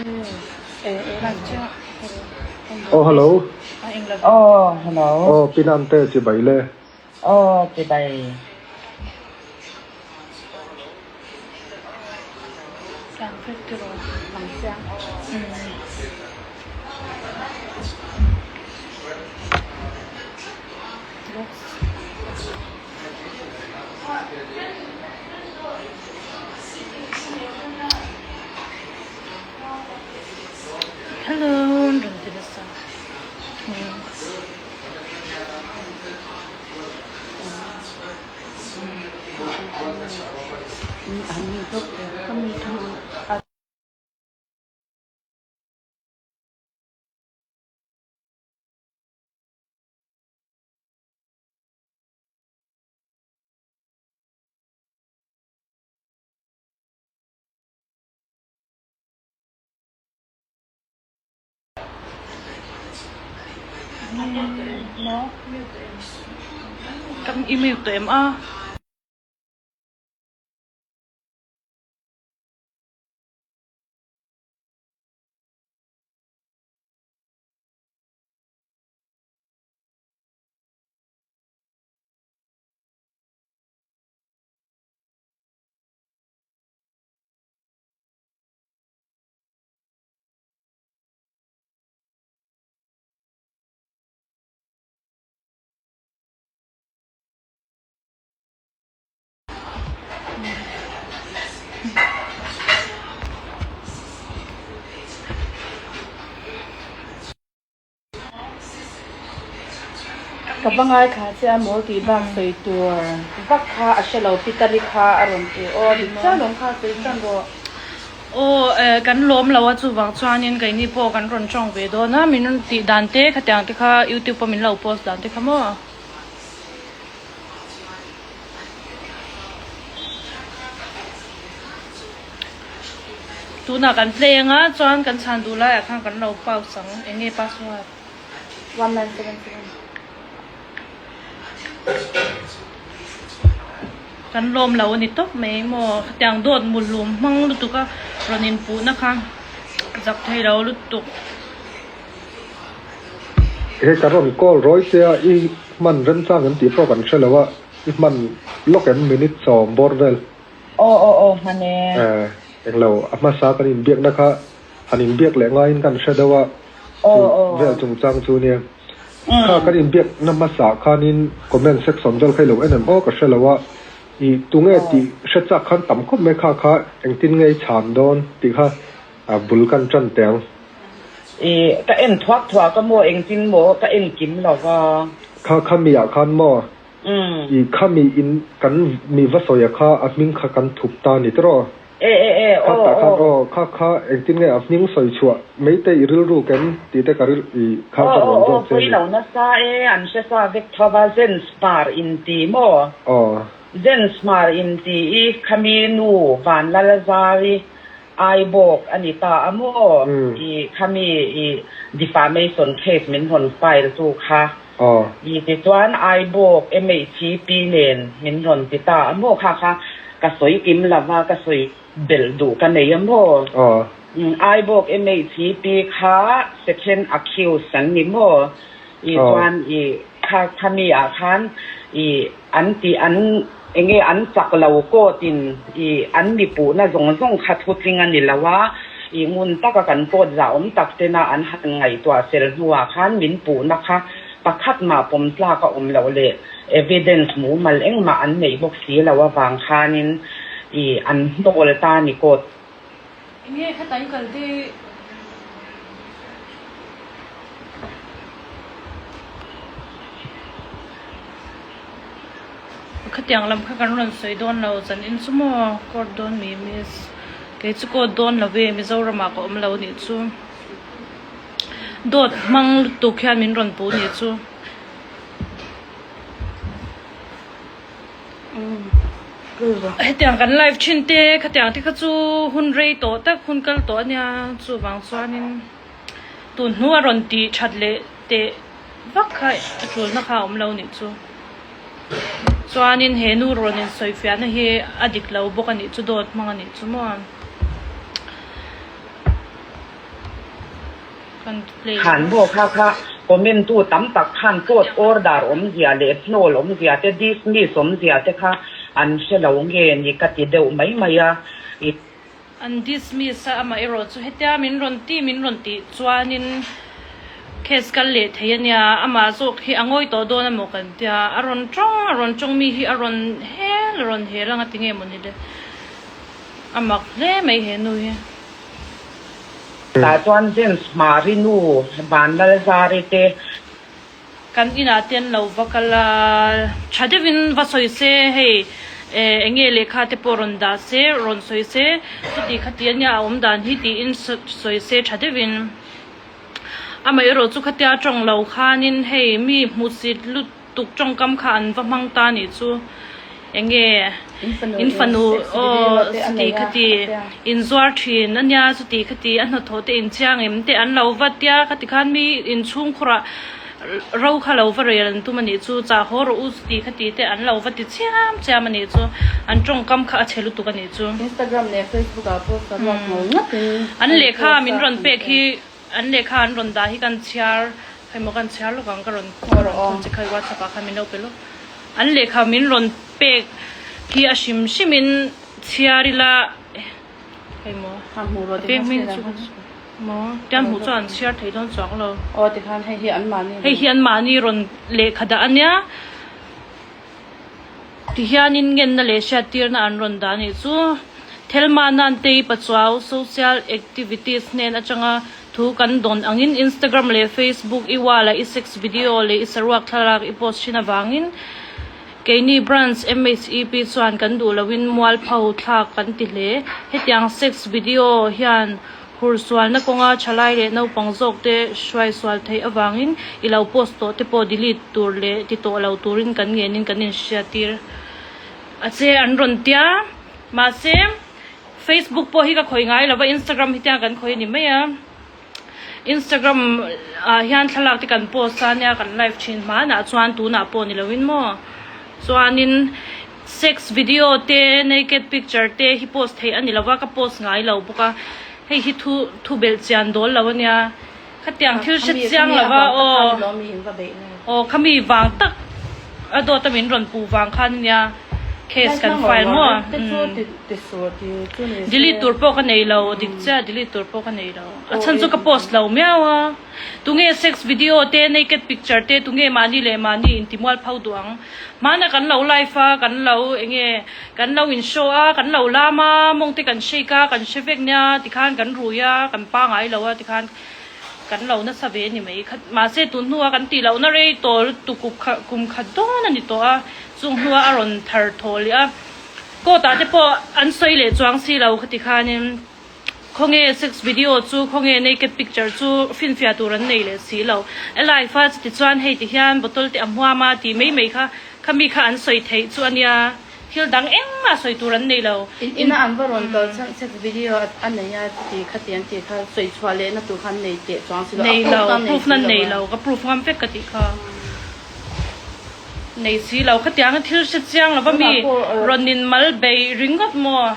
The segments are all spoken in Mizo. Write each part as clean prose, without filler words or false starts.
Aw hello. Aw hello. Aw Pinante chibai le. Aw chibai. Hello an rawn ti nasa. Kan i mute tawh em a? Ka va ngai kha che a mawl tih bak sawi tur vak kha a hre lo Pitari kha a rawn ti aw dik chiah lawm kha sawi tan rawh. Aw eh kan lawm lo a chuvang chuanin keini pawh kan rawn tawng ve dawn a min rawn tih dan te khatiang te kha youtube a min lo post dan te kha maw. Tunah kan play anga chuan kan chhan duh laiah khan kan lo pause ang eng nge password. 1977. Kan lawm lo a ni tawp mai maw khatiang dawt muhlum hmang lutuk a rawn inpuhna kha zak thei lo lutuk. He ka rawn call rawi che a i hman remchang em tih pawh kan hre lo a i hman lawk em minute sawm bawr vel. Aw aw aw hman e. Eh englo a hmasa kan inbiakna kha han inbiak leh ngaiin kan hre deuh a chu vel chungchang chu nia. Kha kan inbiakna hmasa khanin comment section vel kha i lo en em aw ka hre lo a i tunge tih hre chak khan tam khawp mai kha kha engtin nge i chhan dawn tih kha bul kan tan teh ang. I ka en thuak thuak a maw engtin maw ka en kim lo va. Kha kha mi ah khan maw I khami in kan mi va sawi a kha a hming kha kan thup ta ni tiraw? E e e Kha aw tah khan aw. aw kha kha engtin nge a hming sawi chhuah mai te i rilru ken tih te ka ril i kha Aw ka aw rawn aw zawk che a pawi ni. lo nasa e an hre sa vek tho va Zensmar in ti maw? Aw. Zensmar in ti i khami nu Vanlalzari Aibawk a ni ta a maw? I khami i defamation case min rawn file tu kha. Aw. I tichuan Aibawk MHCP nen min rawn ti ta a maw? Kha kha ka sawi kim lo va, ka sawi belh duh ka nei a maw? Aw. Aibawk MHCP kha second accused an ni maw? I chuan i kha khami ah khan i an ti an enge an chak lo court in i an mi puhna zawng zawng kha thutling a ni lo a, i ngun taka kan court zah awm tak tena an han ngaihtuah fel hnuah khan min puhna kha pakhat mah pawm tlak a awm loh leh evidence mumal engmah an neih bawk si lo avang khanin i an hnawl ta ni court. Enge khatai kal te Khatiang lam kha kan rawn sawi dawn lo zan in chu maw court dawn mi miss kei chu court dawn lo ve Mizoram ah ka awm lo nih chu dawt hmang lutuk hian min rawn puh nih chu. Hetiang kan live thin te khatiang te kha chu hun rei tawh tak hun kal tawh ania chuvang chuanin tun hnu a rawn tih that leh teh vak kha a tulna kha a awm lo nih chu. Chuanin he nu rawn insawi fiahna hi a dik lo bawk a nih chu dawt hmang a nih chu maw. Kan play Khan maw kha kha comment tu tam tak khan court order awmzia leh hnawl awmzia te dismiss awmzia te kha an hre lo nge ni ka ti deuh mai mai a i. An dismiss a amaherawh chu hetia min rawn ti min rawn tih chuanin case kal leh thei a nia amah zawk hi a ngawi tawh dawn emaw kan tia a rawn tawng a rawn tawng mi hi a rawn hel a rawn hel anga tinge mawni le a mak hle mai he nu hi. Tah chuan James Hmari nu Vanlalzari te. Kan inah te an lo va kal a, tha deuhin va sawi se hei eng nge lehkha te pawh rawn dah se, rawn sawi se, chuti khati ania a awm dan hi tiin sawi se tha deuhin. Amaherawh chu khatia tawng lo khanin hei mi hmusit lut tuk tawngkam kha an va hmang ta nih chu eng nge in fanu aw chuti khati in zuar thin ania chuti khati a hnathawh te in chiang em te an lo va tia khati khan mi inchhungkhurah ro kha lo va rel an tum anih chu chah haw rawh u chuti khati te an lo va ti chiam chiam anih chu an tawngkam kha a chhe lutuk anih chu. Instagram leh Facebook ah pawh saruak ngawr ngawt in An lehkha min rawn pek hi An lehkha an rawn dah hi kan chhiar hei maw kan chhiar lawk ang ka rawn thawn che kha whatsapp ah khan min lo pe lawk. An lehkha min rawn pek hi a hrim hrim in chhiar ila hei maw a pek hming chu maw tiang hmuh chuan an chhiar thei dawn chuang lo. Aw tikhan hei hi an mahni Hei hi an mahni rawn lehkha dah ania tihianin ngenna leh hriattirna an rawn dah anih chu. Thelma Nantei Pachuau social activities hnen atanga thu kan dawn angin Instagram leh Facebook i wall-a i sex video leh i saruak thlalak i post thin avangin keini branch MHEP chuan kan duh loin mualpho thlak kan ti hle. Hetiang sex video hian hursualna kawnga thalai leh naupang zawkte hruaisual theih avangin i lo post tawh te pawh delete tur leh ti tawh lo turin kan ngenin kan inhriattir a che an rawn tia. Mahse, Facebook pawh hi ka khawih ngai lo va, Instagram hi tiang kan khawih a ni mai a. Instagram ah hian thlalak te kan post a nia, kan live thin hmanah chuan tunah pawh ni loin maw. Chuanin sex video te, naked picture te hi post theih a ni lo va, ka post ngai lo bawk a. Hei hi thu thu belh chian dawl lo a nia. Khatiang thil hre chiang lo va aw. Aw khami vang tak a dawt a min rawn puh vang khan ania case kan file maw delete tur pawh ka nei lo dik chiah delete tur pawh ka nei lo a chhan chu ka post lo miau a tunge sex video te naked picture te tunge mahni leh mahni inti mual pho duh ang hmana kan lo live a kan lo enge kan lo in show a kan lo lam a mawng te kan shake a kan hre vek nia tikhan kan rui a kan pangai lo a tikhan Kan lo nasa ve ni mai kha. Mahse tun hnua kan tih lohna rei tawh lutuk kum khat dawn a ni tawh a, chung hnua a rawn thar thawh leh a. Court ah te pawh an sawi leh chuang si lo khati khanin khawnge sex video chu khawnge naked picture chu finfiah tur an nei leh si lo. A live a chuti chuan hei ti hian bottle te a hmuam a tih mai mai kha khami kha an sawi theih chu a nia. Thil dang engmah sawi tur an nei lo. In ina an va rawn kal chhan sex video a nei a ti kha ti an tih kha sawi chhuah lehna tur kha an nei teh chuang si lo. Nei lo, proof na nei lo, ka proof ngam vek ka tih kha. Nei si lo, khatiang thil hre chiang lova mi rawn in mal bei ringawt maw?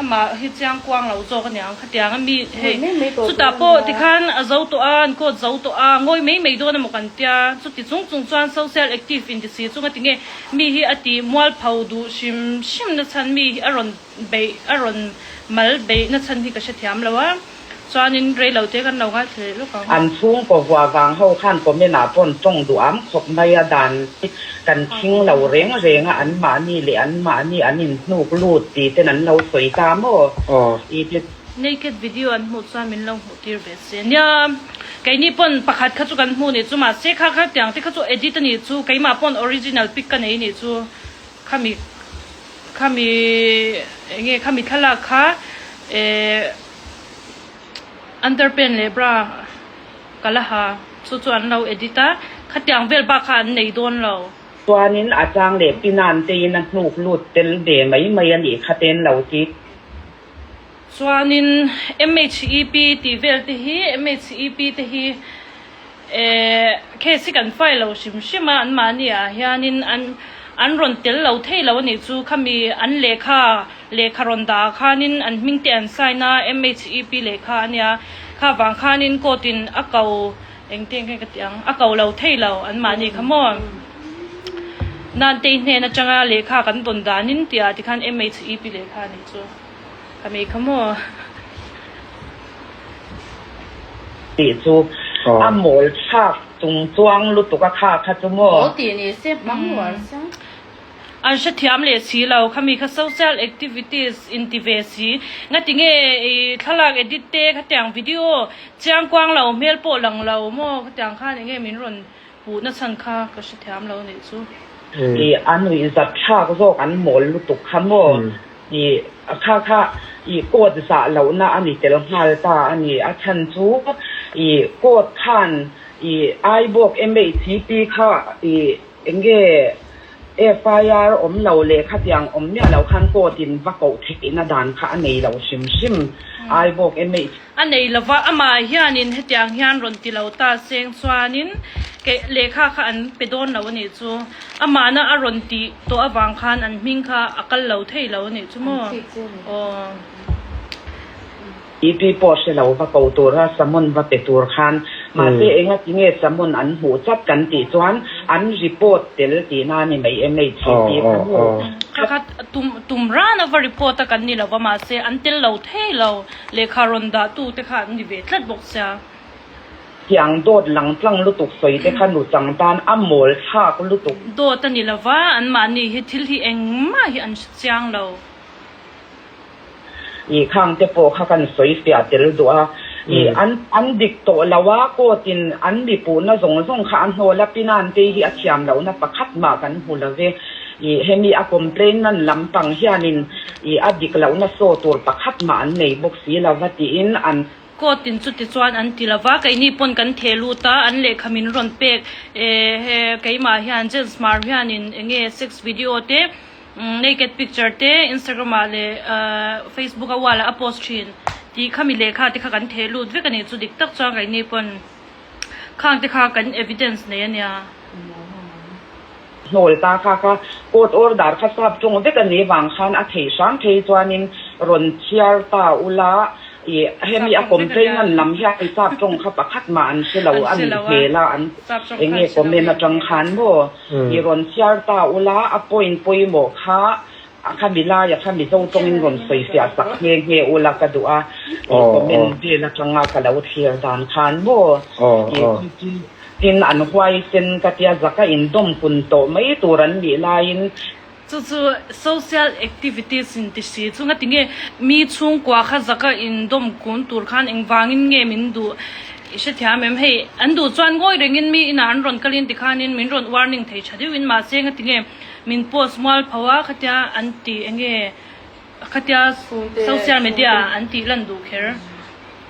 Amah hi chiang kuang lo zawk aniang khatiang a mi hei chutah pawh tikhan a zo tawh a an court zo tawh a ngawi mai mai dawn emaw kan tia chuti chung chung chuan social active inti si chunga tinge mi hi a ti mualpho duh hrim hrim na chhan mi hi a rawn beih a rawn mal beih na chhan hi ka hrethiam lo a. Chuanin reilo te kan lo ngaithla leh lawk ang. An chhungkaw vua vang ho khan comment ah pawn tawng duh am khawp mai a dan hi kan khing lo reng reng a an mahni leh an mahni an in hnuk lut ti ten an lo sawi ta maw i te. Naked video an hmuh chuan min lo hmuh tir ve se. Nia keini pawn pakhat kha chu kan hmuh nih chu mahse kha kha tiang te kha chu edit a nih chu keimah pawn original pic ka nei nih chu khami khami enge khami thlalak kha eh Underpant leh bra ka la ha, chu chu an lo edit a, khatiang vel bak kha an nei dawn lo. Chuanin a chang leh pinan tein a hnuk lut tel ve mai mai a nih kha ten lo ti. Chuanin MHEP tih vel te hi, MHEP te hi eh case hi kan file lo hrim hrim a, anmahni ah hianin an an rawn tel lo thei lo a nih chu, khami an lehkha Lehkha rawn dah ah khanin an hming te an sign a, MHEP lehkha a nia. Kha vang khanin court in a ko engtin nge ka tih ang a ko lo thei lo anmahni kha maw. Nantei hnen atanga lehkha kan dawn danin tih ah tikhan MHEP lehkha a nih chu ka mei kha maw. Tih chu a mawl thlak chung chuang lutuk a kha kha chu maw. Mawl tih ni se hmang nuar se. An hrethiam leh si lo, khami kha social activities in ti ve si. Ngati nge i thlalak edit te khatiang video chiang kuang lo hmel pawh lang lo maw khatiang khan enge min rawn puh na chhan kha ka hrethiam lo nih chu. I a nuih zat thlak zawk an mawl lutuk kha maw i kha kha i court zah lohna a ni tel nghal ta a ni. A chhan chu i court khan i Aibawk MHCP kha i Enge FIR awm lo leh khatiang awm miah lo khan court in va koh theihna dan kha a nei lo hrim hrim Aibawk MH. A nei lova, amah hianin hetiang hian rawn ti lo ta seng chuanin kei lehkha kha an pe dawn lo a nih chu. Amahna a rawn tih tawh avang khan an hming kha a kal lo thei lo a nih chu maw. Aw. EP pawh hre lo va ko tura summon va pe tur khan mahse enga ti nge summon an hmuh chat kan tih chuan an report tel tihna a ni mai MHCP kha maw? Kha kha tum tum rana va report a kan ni lo va mahse an tel lo thei lo lehkha rawn dah tu te kha an ni ve tlat bawk sia. Tiang dawt lang tlang lutuk sawi te kha nu chang tan a mawl thlak lutuk. Dawt a ni lo va anmahni hi thil hi engmah hi an hre chiang lo. I khang te pawh kha kan sawi fiah tel duh a, i an an dik tawh lo a, court in an mi puhna zawng zawng kha a hnawl a, Pinan te hi a thiam lohna pakhat mah kan hmu lo ve, i hemi a complaint nan lampang hianin i a dik lohna saw tur pakhat mah an nei bawk si lo va tiin an. Court in chuti chuan an ti lo va, keini pawn kan theh lut a, an lehkha min rawn pek e he keimah hian Jens Hmar hianin enge sex video te Naked picture te Instagram ah leh Facebook a wall ah a post thin tih kha mi lehkha te kha kan theh lut vek a nih chu dik tak chuan keini pawn khang te kha kan evidence nei a nia. Hnawl ta kha kha court order kha sap tawng vek a nih vang khan a theih hram phei chuanin rawn chhiar ta ula I hemi a complain an lam hian sap tawng kha pakhat mah an hre lo a nih hmel a an enge comment atang khan maw i rawn chhiar ta ula a point pawimawh kha khami laia kha Mizo tawngin rawn sawi fiah sak nghe nghe ula ka duh a i comment vel atanga ka lo thlir dan khan maw i tin an huaisen ka tia zaka indawm kun tawh mai tur an nih laiin Chu chu social activities in ti si chu ngati nge mi chhungkua kha zaka in dawm kun tur khan engvangin nge min duh i hrethiam em hei an duh chuan ngawi rengin mi inah an rawn kalin tikhanin min rawn warning thei tha deuhin mahse ngati nge min post mual pho a khatia an ti enge khatia social media ah an tih lan duh kher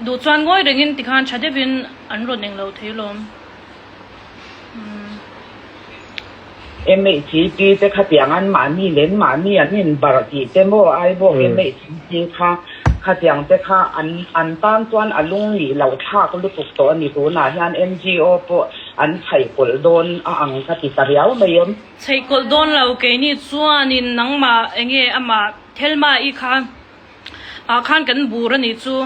duh chuan ngawi rengin tikhan tha deuhin an rawn englo thei lawm. MHCP te khatiang an mahni leh an mahni an inbarh tih te maw Aibawk MHCP kha khatiang te kha an an tan chuan a lung nih loh thlak lutuk tawh a ni tunah hian NGO pawh an chhaihkawlh dawn a ang ka ti ta riau mai em. Chhaihkawlh dawn lo keini chuanin nangmah enge amah Thelma-i kha ah khan kan bur a nih chu.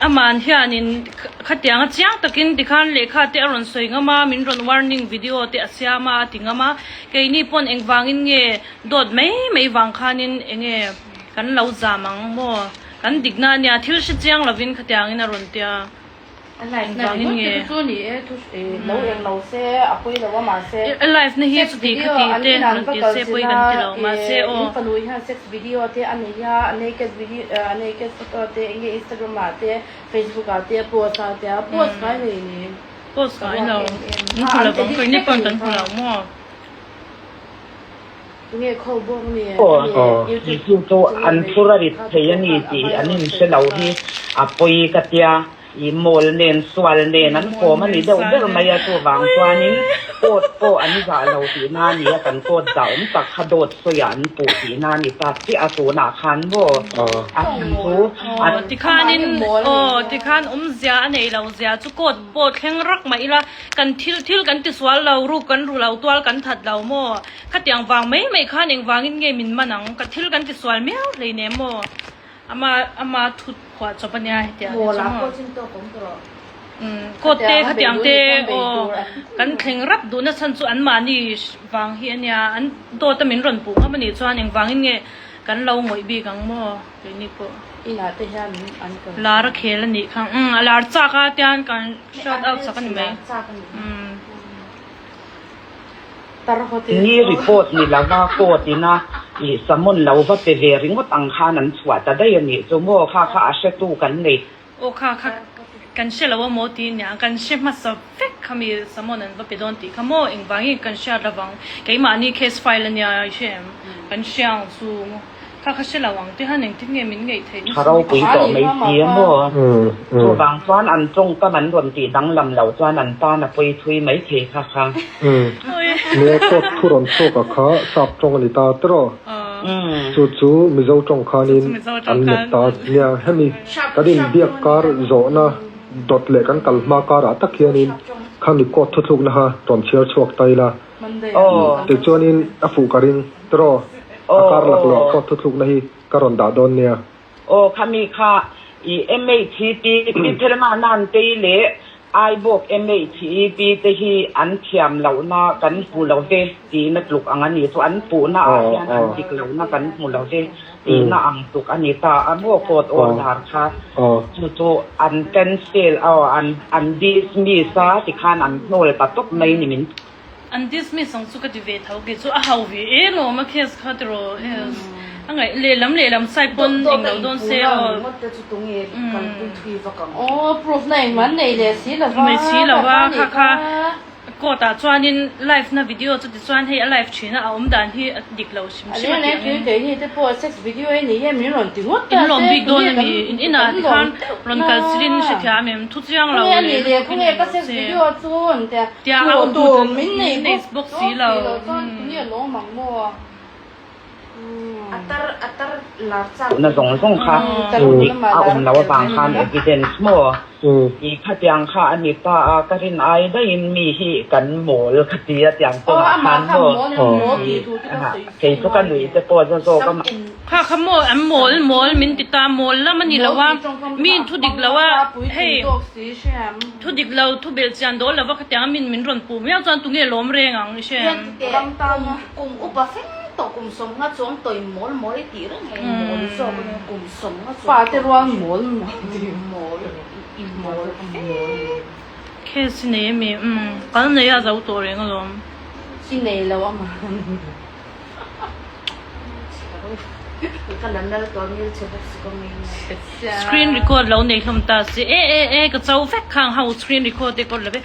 Aman hianin khatiang a chiang takin tikhan lehkha te a rawn sawi ngam a, min rawn warning video te a siam a a ti ngam a, keini pawn engvangin nge dawt mai mai vang khanin enge kan lo zam ang maw, kan dikna ania thil hre chiang lovin khatiangin a rawn tia. A live na Engvangin ringawt nge? te chu ni e thu lo eng lo se a pawi lo a mahse A live na hi sex chuti video khati an te inah an rawn va ti kal se pawi chin kan a ti lo mahse in aw. fanu hian sex video te a nei a a naked video a naked photo te enge Instagram ah te Facebook ah te a post a tia post ngai nei ni Post ka ngai ruak lo em em an ha hmu an lovang edit keini vek pawn a kan nih hmu kha. lo maw. Tunge kho bawk ni Aw, enge YouTube chu chu channel an nei phur a rit kha thei te a pawh ni khan a tih an viral inhre thei lo kha. hi a pawi ka tia. I mawl nen sual nen an Mawl kawm a ni nen deuh sual ber nen. mai a, chuvang chuanin court pawh an zah lo tihna a ni a, kan court zah awm tak kha dawt sawiah an puh tihna a ni ta chiah a, tunah khan maw a chhan chu a. Aw tikhanin aw tikhan awmzia a nei lo zia chu court pawh thleng rak mah ila kan thil thil kan ti sual lo ruk kan ru lo tual kan that lo maw khatiang vang mai mai khan engvangin nge min man ang ka thil kan ti sual miau hleinem maw. Ama ama thut phuah chawp ania hetiang hi chu maw. Court te khatiang te aw kan thleng rap duhna chhan chu anmahni vang hi ania an dawt a min rawn puh ngam anih chuan engvangin nge kan lo ngawih bik ang maw keini pawh. Inah te hian an kal. Lar a khel anih kha umm a lar chak a tian kan shout out sak ani mai umm. Ni report ni lova court ina ih summon lo va pe ve ringawt ang khan an chhuah ta daih anih chu maw kha kha a hretu kan nei. Aw kha kha kan hre lo a maw ti nia kan hre hmasa vek kha mi summon an va pe dawn tih kha maw engvangin kan hriat lovang keimahni case file ania i hre em kan hria ang chu maw. Kha ka hre lo ang te han engtin nge min ngaih theih Tha ropui tawh mai si a maw? Chuvang chuan an tawngkam an rawn tih danglam loh chuan an tan a pawi thui mai thei kha kha. Nia court thu rawn chhuak a kha sap tawng a ni ta tiraw? Chu chu Mizo tawng khanin an let ta nia. Hemi kan inbiak kar zawhna dawt leh kan kal hma karah tak hianin khami court thuthlukna kha rawn chhiar chhuak ta ila. Tichuanin a fuh ka ring tiraw? A kar laklawh pawh thuthlukna hi ka rawn dah dawn nia. Aw khami kha i MHP Pi Thelma Nantei leh Aibawk MHP te hi an thiam lohna kan hmu lo ve tihna tluk ang a ni chu an puhna ah hian an dik lohna kan hmu lo ve tihna ang tluk a ni ta a maw court order kha chu chu an cancel aw an an dismiss a tikhan an hnawl ta tawp mai ni min An dismiss ang chu ka ti ve tho kei chu a hau ve em awm a case kha tiraw else a ngaih lehlam lehlam side pawn eng lo dawn se aw. Aw proof na engmah an nei leh si lova Nei si lova kha kha court ah chuanin live na video chu tichuan hei a live thin a a awm dan hi a dik lo hrim hrim a tih angin. Keini te pawh sex video hi ni hian min rawn ti ngawt ta In lawm bik dawn a mi in inah tikhan rawn kal silin hrethiam em thu chiang lo leh lutuk in eng lo se. Tia a awm tur min nei bawk si lo. Na zawng zawng kha dik a awm loh avang khan evidence maw i khatiang kha a ni ta a, ka rin ai daihin mi hi kan mawl ka ti a tiang kawngah khan maw kei chu ka nuih te pawh za zawk a. Kha kha maw an mawl mawl min ti ta mawl lam a ni lo a mi in thu dik lo a hei thu dik lo thu belh chian dawl lo va khatiang a min min rawn puh miau chuan tunge lawm reng ang i hre em. Kum upa feng tawh kum sawmnga chuang tawih mawl mawl i tih reng hei mawl zawk a nia kum sawmnga chuang Fate rual mawl mawl tih mawl i mawl fe. Case i nei ami? Umm kal nei a zo tawh reng alawm. I nei lo a mah. Screen record lo nei hlawm ta si e e e ka cho vek khang ho screen record te pawh love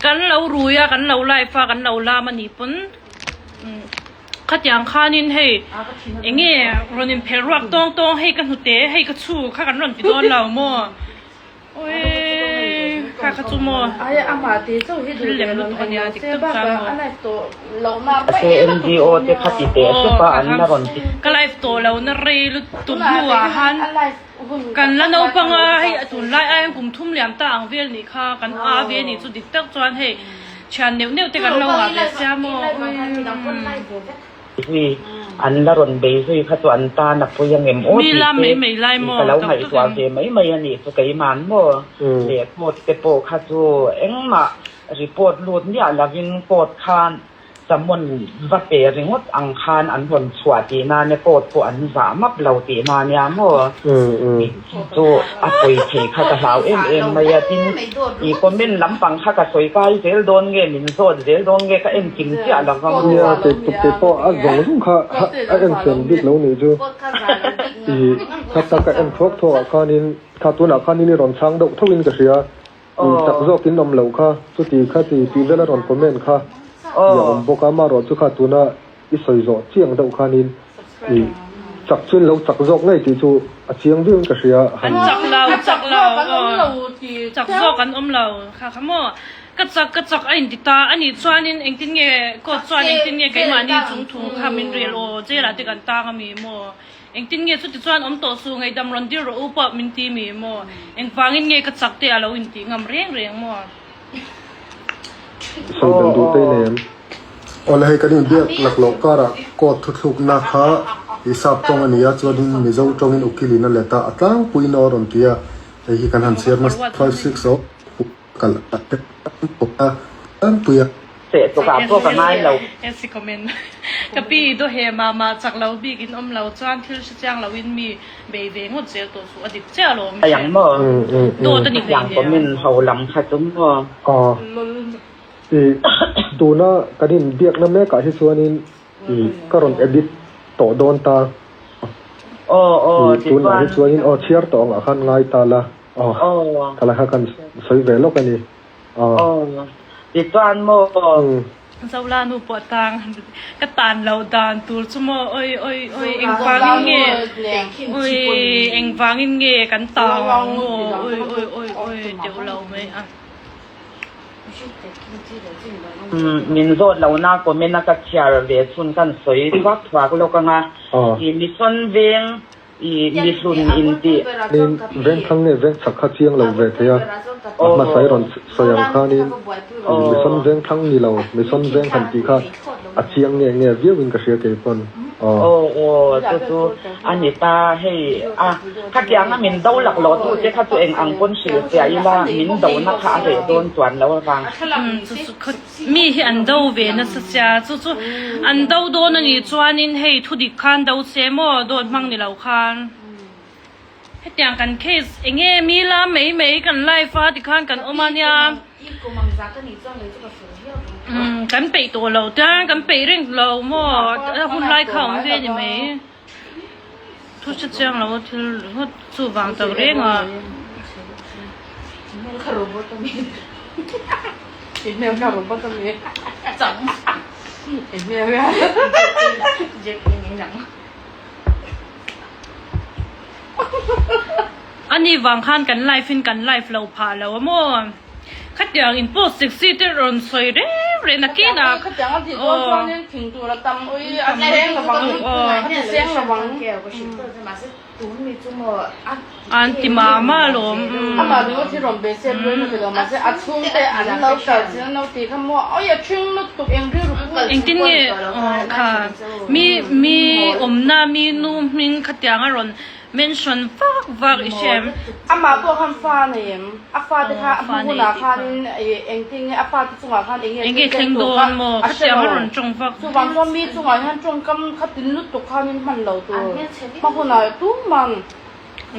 kan lo rui a kan lo live a kan lo lam a nih pawn khatiang khanin hei enge rawn in phelh ruak tawng tawng hei ka hnute hei ka chhu kha kan rawn ti dawn lo maw. Kha kha chu maw thil lem lutuk a nia dik tak chuan maw. CNDO te kha ti teh hrep a an la rawn ti. Ka live tawh lo na rei lutuk hnuah han kan la naupang a hei a tunlai aiin kum thum liam ta ang vel nih kha kan a ve nih chu dik tak chuan hei thian neuh neuh te kan lo ngah ve sia maw. Zui an la rawn bei zui kha chu an tan a pui angem aw Mi tih lam te mai mai lai maw ka lo tak tak ngaihtuah in. ve mai mai a nih chu keiman maw leh court te pawh kha chu engmah report lut miah lovin court khan summon va pe ringawt ang khan an rawn chhuah tih nane court pawh an zah map lo tih na nia maw chu a pawi thei kha ka hlau em em mai a tin i comment lampang kha ka sawi kai zel dawn nge min zawt zel dawn nge ka en kim chiah lo va maw. Nia kei kei pawh a zawng zawng kha a en thiam bik lo nih chu i kha tak ka en thuak thuak ah khanin kha tunah khanin i rawn chhang deuh tho in ka hria i chak zawk in awm loh kha chuti kha ti tih vel a rawn comment kha i a awm bawk a amaherawh chu kha tuna I sawi zawh chiang deuh khanin i chak chu in lo chak zawk ngei tih chu a chiang viauin ka hria han. An chak lo, chak lo aw, chak zawk an awm lo kha kha maw. Ka chak ka chak a inti ta a nih chuanin engtin nge court chuan engtin nge keimahni chung thu kha min rel aw jail ah te kan tang ami maw. Engtin nge chuti chuan awm tawh su ngaihdam rawn dil rawh u pawh min ti mi maw. Engvangin nge ka chak te a lo intih ngam reng reng maw. Sawi belh duh te i nei em? Awle hei kan inbiak lak loh karah court thuthlukna kha. I sap tawng a nia chuanin Mizo tawngin ukilin a let a, a tlangpuiin aw a rawn ti a, hei hi kan han chhiar hmasa 5 6 aw kal a a tlangpui a. Seh tukah pawh ka ngai lo. Esi comment. Ka pi daw he mah mah chak lo bik in awm lo chuan thil hre chiang lo in mi bei ve ngawt zel tawh chu a dik chiah lo mi Ayang maw? Dawt a ni Khatiang hleinem. comment ho lam kha chu maw? Aw. I tuna kan inbiakna mekah hi chuanin I ka rawn edit tawh dawn ta. Aw aw I tunah hi tichuan. chuanin aw chhiar tawh angah khan ngai ta la aw Aw. ka la kha kan sawi ve lawk a ni aw. Aw tichuan maw. Umm. Zola nu pawh tang ka tan loh dan tur chu maw oi oi oi engvangin nge oi engvangin nge kan tang ang maw oi oi oi oi teuh lo mai a. Min zawt lo na comment a ka chhiar ve chhun kan sawi thuak thuak lawk anga i mission veng i mihlun in tih. Nin veng thlang nge veng chak kha chiang lo ve thei a, a hmasa i rawn sawi ang khanin i mission veng thlang ni lo mission veng han tih kha a chiang nge nge viau in ka hria kei pawn. Aw aw chu chu a ni ta hei a khatianga min do lak lo tu te kha chu eng ang pawn hrilh chiah ila min do na kha a reh dawn chuan lo avang. Chu chu khaw mi hi an do ve nasa sia chu chu an do dawn a nih chuanin hei thudik khan do se maw dawt hmang ni lo khan. Hetiang kan case enge mi la mai mai kan live a tikhan kan awm a nia. Umm kan peih tawh lo tiang kan peih reng lo maw a hun lai kha awm ve ni mai. Thu hre chiang lo thil ringawt chuvang tak reng a. Ani vang khan kan live in kan live lo phah lo a maw? Khatiang in post sexy te rawn sawi reng reng nakin ah aw an ti mah mah alawm Engtin nge aw kha mi mi awmna mi nu hming khatiang a rawn mention vak vak i hre em? Amah pawh khan fa a nei em? A fate kha a hmu hunah khanin engtin nge a fate chungah khan eng nge thil thleng tur kha a hre lo. Chuvang chuan mi chungah hian tawngkam kha tin lutuk khanin hman lo tur hma hunah tuman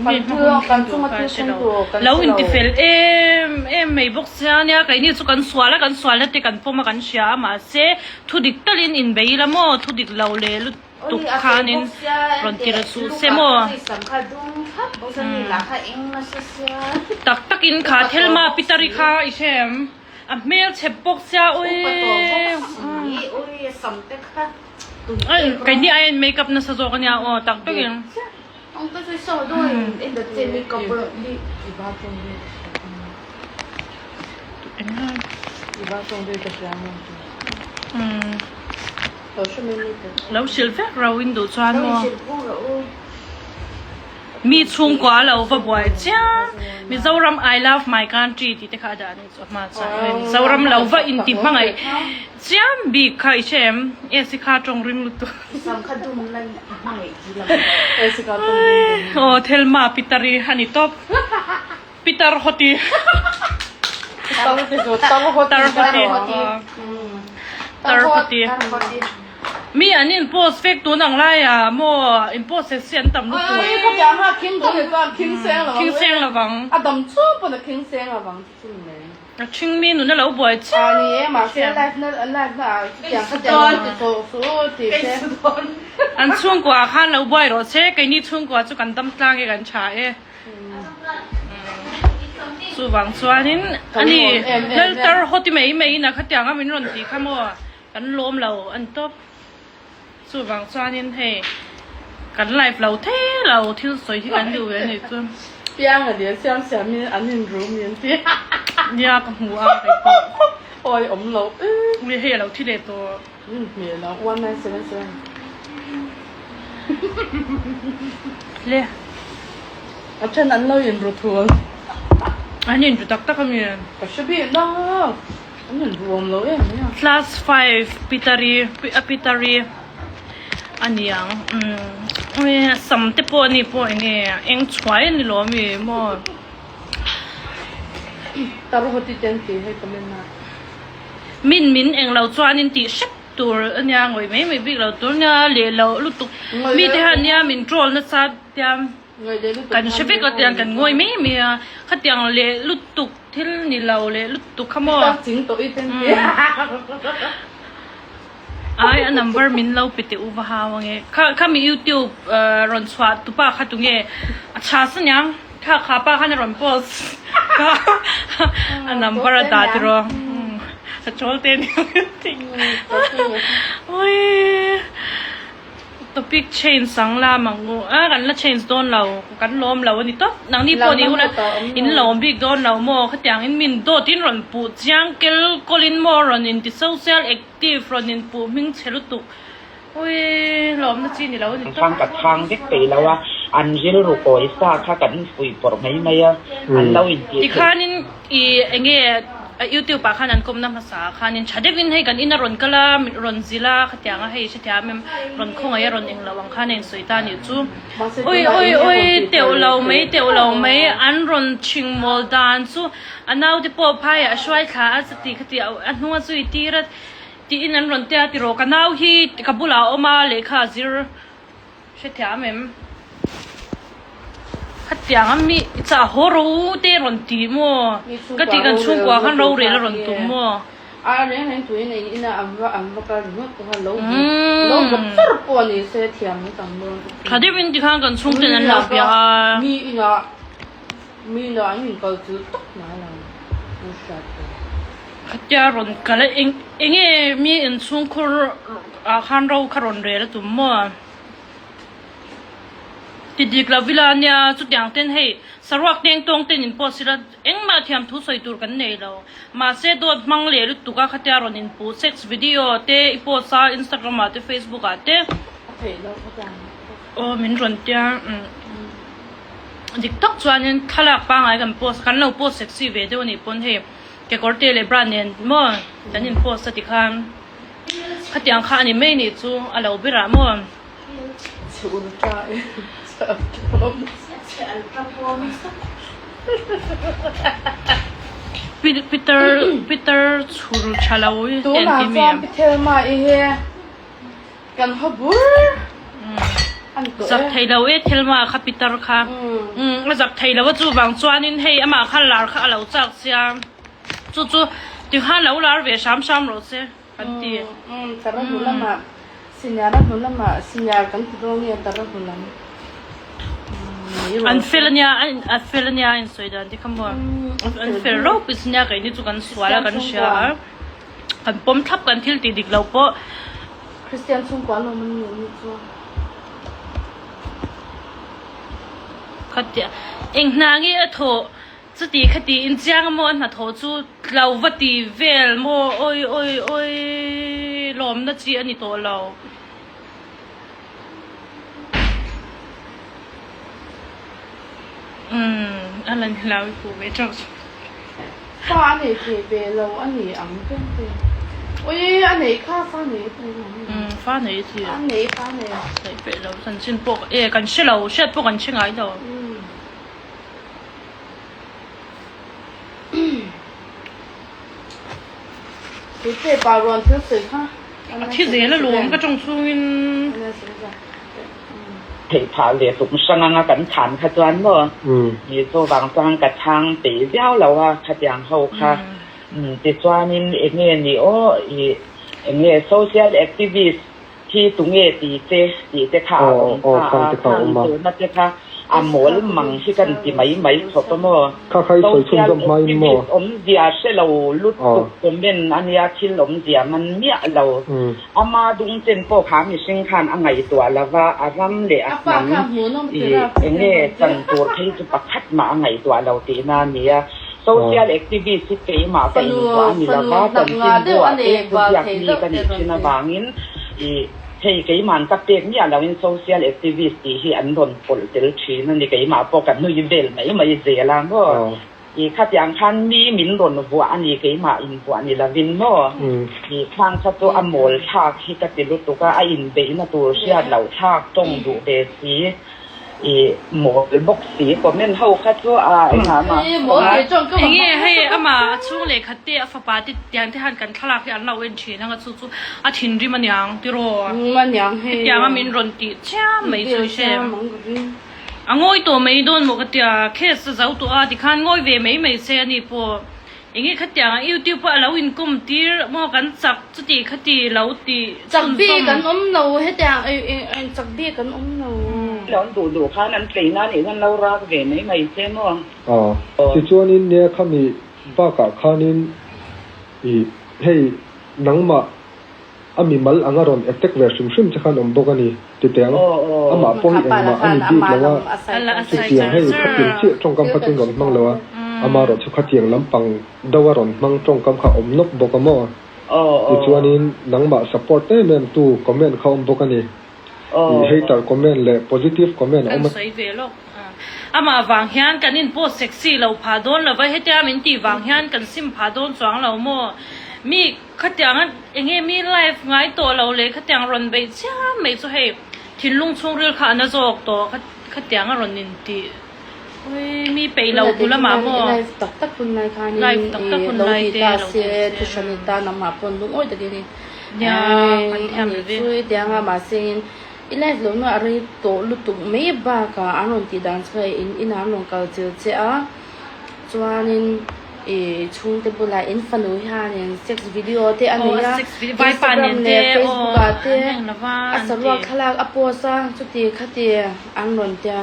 Kan thil kan chunga thil thleng tur kan Lo hre lo. intifel em em mai bawk sia nia keini chu kan sual a kan sualna te kan pawm a kan hria a mahse thu dik talin inbei ila maw thu dik lo leh lutuk khanin rawn ti ra suh se maw tak takin kha Thelma Pitari kha i hre em a hmel chep bawk sia ui keini aiin makeup nasa zawk ania aw tak takin. Lo hrilh vek ro in duh chuan maw mi chhungkua lo va buai chiam Mizoram I love my country tih te kha a dah a nih chu a hma chuan Mizoram lo va inti hmangaih Chiam bik kha i hre em? Esi kha tawng ring lutuk. Aw Thelma Pitari a ni tawp. Pitar hawti. Tar hawti. Tar hawti. Mi an in post vek tun ang lai ah maw in post sek si an tam lutuk. Khing seng lovang. A ṭhingmi nun a lo buai chiah. Ni e, mahse live na live na ah chutiang kha tiang lo ti tawh suh u ti se. An chhungkua ah khan lo buai rawh se, keini chhungkua chu kan dam tlang e kan tha e. Chuvang chuanin ani Laltar hawti mai mai in a khatiang a min rawn ti kha maw kan lawm lo a ni tawp. Chuvang chuanin hei kan live lo thei lo thil sawi hi kan duh ve a nih chu. Pianga leh siam siam in an in ru min ti. Nia ka hmu a kei pawh. Awi awm lo e. Ui hei a lo thi leh tawh. Min hmel a 1977. Le. A then an lo in ru thul. An in ru tak tak a mi. Ka hre bik lo. An in ruam lo em mai a. Class 5 Pitari a Pitari a niang umm. Ui a sam te pawh ani pawh enge eng chhuai ani lo ami maw. Taruhoti te an ti hei comment a. Min min eng lo chuanin tih hrep tur ania ngawih mai mai bik lo tur ania leh loh lutuk mi te hian nia min troll nasa tia kan hre vek lo tiang kan ngawi mai mai a khatiang leh lutuk thil ni lo leh lutuk kha maw. Ai a number min lo pe teh u va hau ange kha kha mi youtube rawn chhuah tupa kha tunge a chha sa niang kha kha pa khan a rawn post kha a number a dah tiraw a chawl te aniang ui Topic change ang la mang u a kan la change dawn lo kan lawm lo a ni tawp nangni pawh ni hun a in lawm bik dawn lo maw khatiang in min dawt in rawn puh chiang kel kawl in maw rawn in ti social active rawn in puh hming chhe lutuk ui lawmna chi ni lo a ni tawp. Thang ka chhang vek peih lo a, an rilru kawi sa kha kan fuih pawrh mai mai a, an lo intih theih. Tikhanin i enge YouTube ah khan an kawmna hmasa ah khanin tha deuhin hei kan in a rawn kal a, rawn zil a, khatiang a hei hrethiam em rawn khawngaih a rawn englo ang khan a insawi ta anih chu. Ui ui ui teuh lo mai teuh lo mai an rawn chhing mawl dan chu a naute pawh phaiah a hruai thla a chuti khati a hnung a zui tir a tiin an rawn tia tiraw ka nau hi ka bulah a awm a lehkha a zir Hrethiam em? Khatiang a mi chah haw ro te rawn ti maw? Ka ti kan chhungkua khan rorel a rawn tum maw? A reng reng tuin ei ina an va an va kal ringawt pawh kha lo lo vawt char pawh a ni se thiam an tam dawn ka ti. Tha deuhin tikhan kan chhungten an lo bia a. Mi ina mi ina an inkal chilh tak mai lo an hriat tur. Khatia rawn kal a eng enge mi inchhungkhur ah khan ro kha rawn rel a tum maw? Ti dik lo vila ania chutiang ten hei saruak teng tawng ten in post ila engmah thiam thu sawi tur kan nei lo mahse dawt hmang leh lutuk a khatia rawn in puh sex video te i post a instagram ah te facebook ah te aw min rawn tia dik tak chuanin thlalak pangai kan post kan lo post sexy ve deuh anih pawn hei kekawr te leh bra nen maw kan in post a tikhan. Khatiang kha a ni mai nih chu a lo ber ah maw? Peter Peter chhur tha lo hi Tunah chuan Pi Thelma i hi kan haw bur an tawh e. Zak thei lo e Thelma kha Peter kha. A zak thei lo a chuvang chuanin hei amah kha lar kha a lo chak sia. Chu chu tikhan lo lar ve hram hram rawh se kan ti. Umm tara hnu lamah senior a hnu lamah senior kan ti dawn nge tara hnu lam An fel ania a fel ania a insawi dan te kha maw an fel reuh pawh nia keini chu kan sual a kan hria a kan pawm thlap kan thil tih dik lo pawh Kristian chhungkua an awm an ni anih chu. Khatia eng hna nge a thawh Chuti khati in chiang maw a hnathawh chu tlo va ti vel maw awi awi awi lawmna chi a ni tawh lo. Umm a la ni lo i puh ve teuh chu. Fa a nei thei ve lo a ni ang tlem te. Ui a nei kha fa nei a ti ang. Umm fa nei a ti. A nei fa nei. Nei peih lo chanchin pawh e kan hre lo hriat pawh kan hre ngai lo. A thi zel a luam ka tawng chhungin. Theih phah leh tum hrang anga kan chhan kha chuan maw ni chuvang chuan ka chhang peih viau lo a khatiang ho kha tichuanin enge ni aw ih enge social activist Khi tunge ti che tih te kha a awm ta a, khang tuna te kha a mawl mang hi kan ti mai mai khawp a maw? Social activist awmzia hre lo lutuk comment a nia, thil awmzia man miah lo. Ama dung chen pawh kha mihring khan a ngaihtuah lo va, a ram leh a hnam i enge chan tur phei chu pakhat mah a ngaihtuah lo tihna a nia. Social activist hi keimah ka invuah a ni lo va, chanchinbuah te thuziak mi ka nih thin avangin i hei keima'n ka pek miah loin social activist tih hi an rawn pawlh tel thin a ni, keimah pawh ka nui vel mai mai zel a maw. I khatiang khan mi min rawn vuah a ni, keimah invuah ni lovin maw? I khang kha chu a mawl thlak hi ka ti lutuk a, a inbeihna tur hriat loh thlak tawng duh ve si, i mawl bawk si, comment ho kha chu a engah mah Enge hei amah a chhung leh khat te a fapa te tiang te han kan thlalak hi an lo en thin anga chu chu a thinrim aniang tiraw? Hetianga min rawn tih chiam mai chu i hre em? A ngawi tawh mai dawn maw ka tia, case a zo tawh a tikhan ngawi ve mai mai se a ni pawh. Enge khatiang a youtube a alo inkawm tir maw kan chak chuti khati lo tih Chak bik an awm lo hetiang chak bik an awm lo. Lo an duh duh khan an tlei na nih chuan lo rak ve mai mai se maw. Aw tichuanin nia khami bakah khanin ih hei nangmah A mimal anga rawn attack ve hrim hrim che khan awm bawk a ni ti teh ang. Amah pawh hi engmah a ni bik lo a, chutiang hei khatiang chiah tawngkam kha chuan rawn hmang lo a, amaherawh chu khatiang lampang deuha rawn hmang tawngkam kha awm nawk bawk a maw? Tichuanin nangmah support em em tu comment kha awm bawk a ni. Ih hater comment leh positive comment a awm a. Kan sawi ve lawk. Amah vang hian kan in post sexy lo phah dawn lo va, hetia min tih vang hian kan sim phah dawn chuang lo maw? Mi. Khatiang a enge mi live ngai tawh lo leh khatiang rawn beih chiam mai chu hei thinlung chhungril kha a na zawk tawh khatiang a rawn intih ui mi peih lo hmu lamah maw live tak tak hun lai khanin live tak tak hun lo lai ti te ta lo se ti se thuhran i tan amah pawn lungawi takin i nia kan thiam ani ve chu tiang a mahse in i live lo na a rei tawh lutuk mai bakah an rawn tih dan chu hei in inah an rawn kal chil che a chuanin I chhungte bulah in fanu hianin sex video te a nei a, Instagram leh Facebook ah te a saruak thlalak a post a, chuti khati an rawn tia.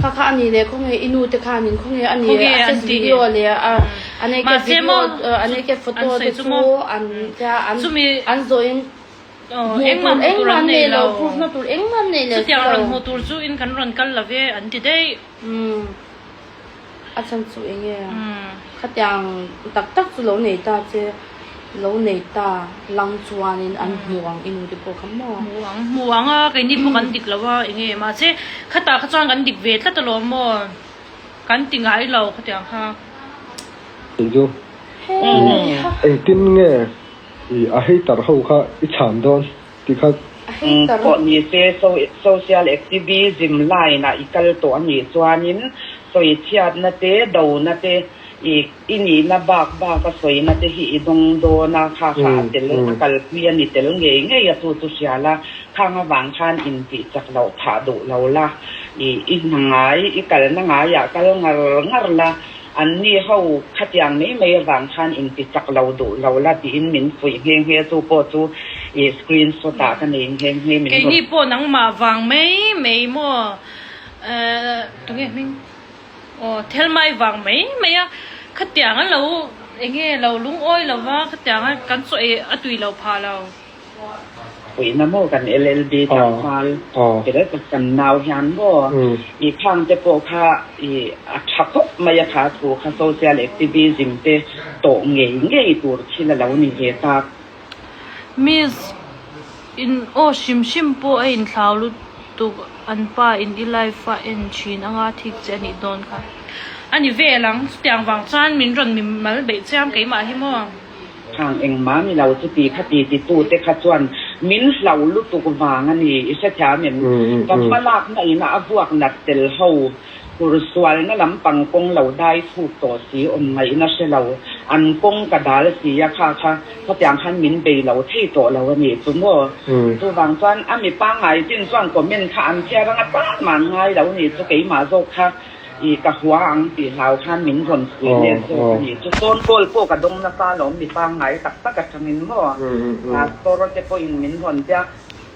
Kha kha a ni leh khawnge i nu te khanin khawnge a ni a sex video leh a naked video a naked photo te chu an tia an zawhin hmuh tur engmah an nei lo, proof na tur engmah an nei leh si lo. Chutiang rawn hmuh tur chu in kan rawn kal lo ve an ti daih. A chhan chu eng nge? Khatiang tak tak chu lo nei ta che, lo nei ta lang chuanin an hmu ang i nu te pawh kha maw? Hmu ang, hmu ang a, keini pawh kan dik lo a, eng nge mahse khatah kha chuan kan dik ve tlat alawm maw? Kan ti ngai lo khatiang kha. Tih chu engtin nge i a hater ho kha i chhan dawn tih kha. Pawh ni se social activism line ah i kal tawh a nih chuanin sawichhiatna te, dona te, i i nihna bak bak a sawina te hi i dawng dawn a, kha kha a tel a kalpui a ni tel ngei ngei a chu chu hria la, khang avang khan intih chak loh phah duh lo la, i i hna ngai, i kalna ngaiah kal ngar ngar la, An ni ho khatiang mai mai avang khan inti chak lo duh lo la tiin min fuih nghe nghe chu pawh chu i screen shot ah ka nei nghe nghe min rawn. Keini pawh nangmah vang mai mai maw eh tunge hming aw Thelmai vang mai mai a khatiang a lo enge lo lungawi lova khatiang a kan chaw ei a tui lo phah lo. Puihna maw kan LLB tlangval tel tak kan nau hian maw i khang te pawh kha i a tha khawp mai a kha thu kha social activism te tawh ngei ngei tur thil a lo ni ve tak. Miss in aw hrim hrim pawh a inthlau lutuk an pa in i life a en thin anga thik che a nih dawn kha a ni vel ang chutiang vang chuan min rawn mi mal beih chiam keimah hi maw. Khang engmah ni lo chuti kha ti titute kha chuan min hlau lutuk vang a ni i hrethiam em? Ka hmalakna ina a vuak nat tel ho tur sualna lampang kawng lo dai chhuk tawh si awm ngaihna hre lo an kawng ka dal si a kha kha khatiang khan min bei lo thei tawh lo a nih chu maw? Chuvang chuan a mi pangngai chin chuan comment kha an chhiar anga tan mah an ngai lo nih chu keimah zawk kha I ka hua ang tih hlau khan min rawn pui let zawk a ni. Chu phone call pawh ka dawng nasa alawm mi pangngai tak tak atangin maw pastor te pawhin min rawn tia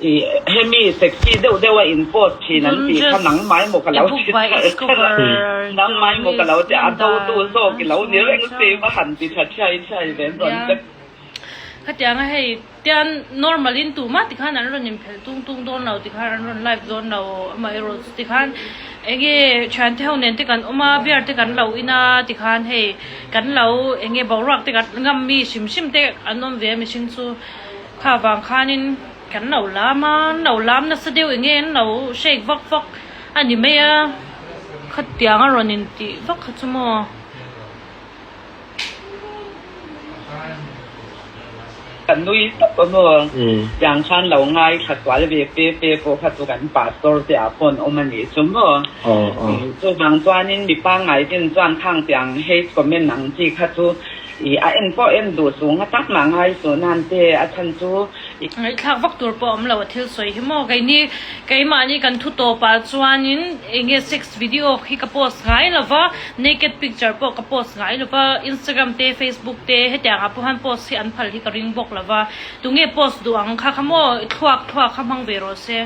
i hemi sexy deuh deuh a in post thin an tih kha nangmai maw ka lo ti nangmai maw ka lo ti a do tu zawk i lo ni reng si va han ti tha thiai thiai ve an rawn ti. Khatianga hei tian normal in tumah tikhan an rawn inphelh tung tung dawn lo tikhan an rawn live dawn lo amaherawh chu tikhan enge thiante ho nen te kan awm a beer te kan lo in a tikhan hei kan lo enge boruak te kan ngam mi hrim hrim te an awm ve a mihring chu kha vang khanin kan lo lam a an lo lam nasa deuh enge an lo shake vak vak a ni mai a. Khatiang a rawn intih vak kha chu maw? Ka nui tawp a maw? Tiang khan lo ngaithla sual ve fe fe pawh kha chu kan pastor te ah pawh an awm a nih chu maw? Chuvang chuanin mi pangngai ten chuan khang tiang hate comment ang chi kha chu i a en pawh en duh suh nga tak mah ngai suh nan te a chhan chu i Ngaihthlak vak tur pawh a awm lo a thil sawi hi maw? Keini keimahni kan thu tawpah chuanin enge sex video hi ka post ngai lo va, naked picture pawh ka post ngai lo va, Instagram te Facebook te hetiang ah pawh hian post hi an phal hi ka ring bawk lo va, tunge post duh ang kha kha maw thluak thluak kha hmang ve rawh se.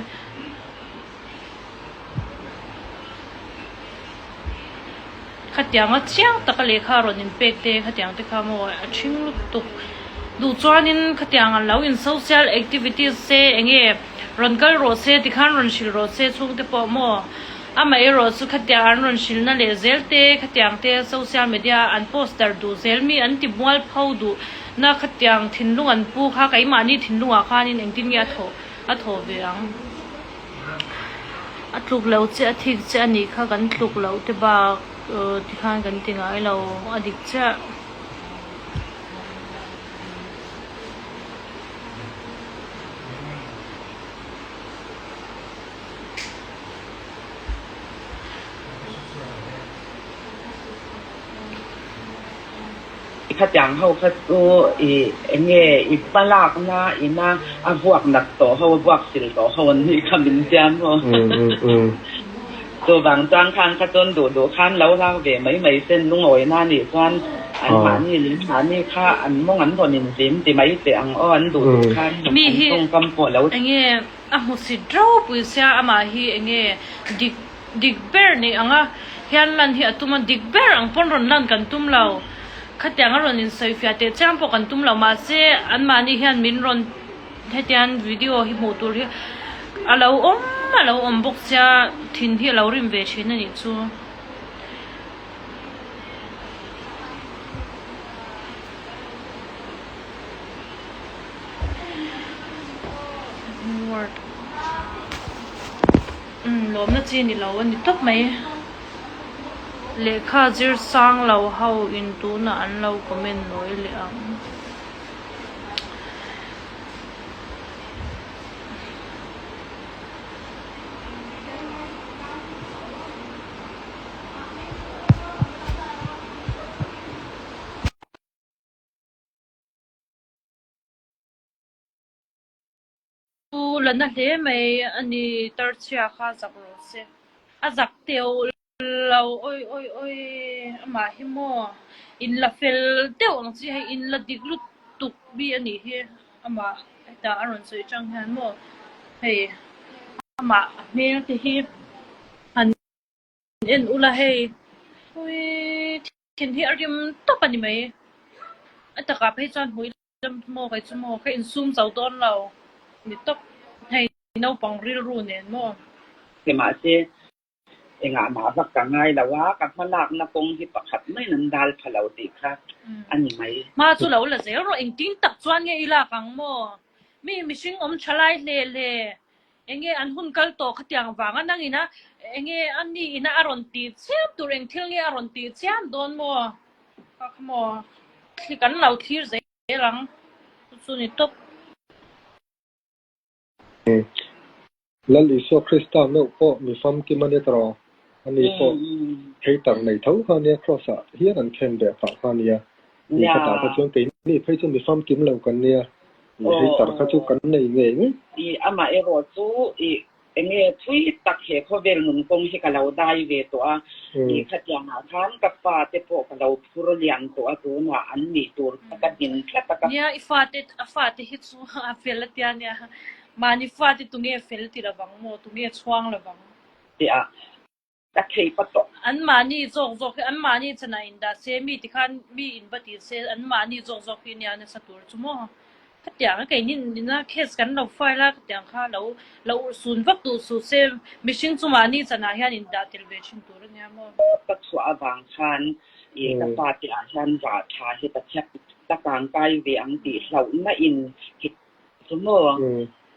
Khatianga chiang taka lehkha rawn inpek te khatiang te kha maw a ṭhing lutuk duh chuanin khatiang an lo in social activities se enge rawn kal rawh se tikhan rawn hrilh rawh se chhungte pawh maw amaherawh chu khatiang an rawn hrilhna leh zel te khatiang te social media an post darh duh zel mi an ti mual pho duh na khatiang thinlung an pu kha keimahni thinlungah khanin engtin nge a thawh a thawh ve ang. A tluk lo che a thik che a nih kha kan tluk loh te bak tikhan kan ti ngai lo a dik chiah. Khatiang ho kha chu i eng nge i hmalakna ina a vuak nat tawh ho, a vuak sil tawh ho an nih kha min tia maw? Chuvang chuan khan kha chuan duh duh khan lo lak ve mai mai sen lungawina nih chuan an mahni leh mahni kha an mawng an rawn inzim ti mai teh ang aw, an duh duh khan Mi an hi tawngkam pawh lo. Eng nge a hmusit ropui sia amah hi eng nge dik Dik ber nih anga hian lan hi a tum a, dik ber ang pawn rawn lan kan tum lo. Khatiang a rawn insawifiah teh chiang pawh kan tum lo, mahse anmahni hian min rawn hetiang video hi hmuh tur hi a lo awm a lo awm bawk sia thin hi a lo rim ve thin a nih chu. Umm lawmna chi ni lo a ni tawp mai. Lehkha zir sang lo ho in tunah an lo comment nawi leh ang. Chu la na hle mai a ni tarchhia kha zak rawh se. A zak teuh lo awi awi awi amah hi maw in la fel deuh ang chi hei in la dik lutuk mi a nih hi amah hetah a rawn sawi tang hian maw hei amah a hmel te hi han en ula hei ui thin hi a rim tawp a ni mai a takah phei chuan hmuh Lam maw kei chu maw ka insum zo dawn lo ni tawp hei naupang rilru nen maw. Mahse engah mah vak ka ngai lo a, ka hma lakna kawng hi pakhat maiin an dal pha lo tih kha a ni mai. Hma chu lo la zel rawh engtin tak chuan nge i lak ang maw? Mi mihring awm tha lai hle hle enge an hun kal tawh khatiang vanga nangin a enge a ni ina a rawn tih chiam tur eng thil nge a rawn tih chiam dawn maw? Kha kha maw thli kan lo thlir zel ang chu chu ni tawp. Lal Isua Krista meuh pawh mi famkim a ni tawh, ani pawh hater nei tho kha nia Kraws ah hian an khen beh phah kha nia, ni khatah kha chuan keini phei chu mi famkim lo kan nia, i hater kha chu kan nei ngei ngei. I amaherawh chu i Enge thui tak he khawvel nun kawng hi ka lo dai ve tawh a, i khatiangah khan ka fate pawh ka lo phur lian tawh a, tunah an nih tur kha ka din tlat a ka. Nia, i fate, a fate hi chu a fel a tia nia, mahni fate tunge fel ti lovang maw, tunge chhuang lovang. Tia ka thei pa tawh. An mahni zawk zawk hi, an mahni chanah indah se, mi tikhan mi in va ti se, an mahni zawk zawk hi nia nasa tur chu maw. Khatiang a keini ina case kan lo file a, khatiang kha lo lo urhsun vak duh suh se, mihring chu mahni chanah hian indah tel ve thin tur a nia maw. Ka chhuah avang khan i ka fate ah hian rah tha hi Pathian ka kangkai ve ang tih hlauhna in chu maw.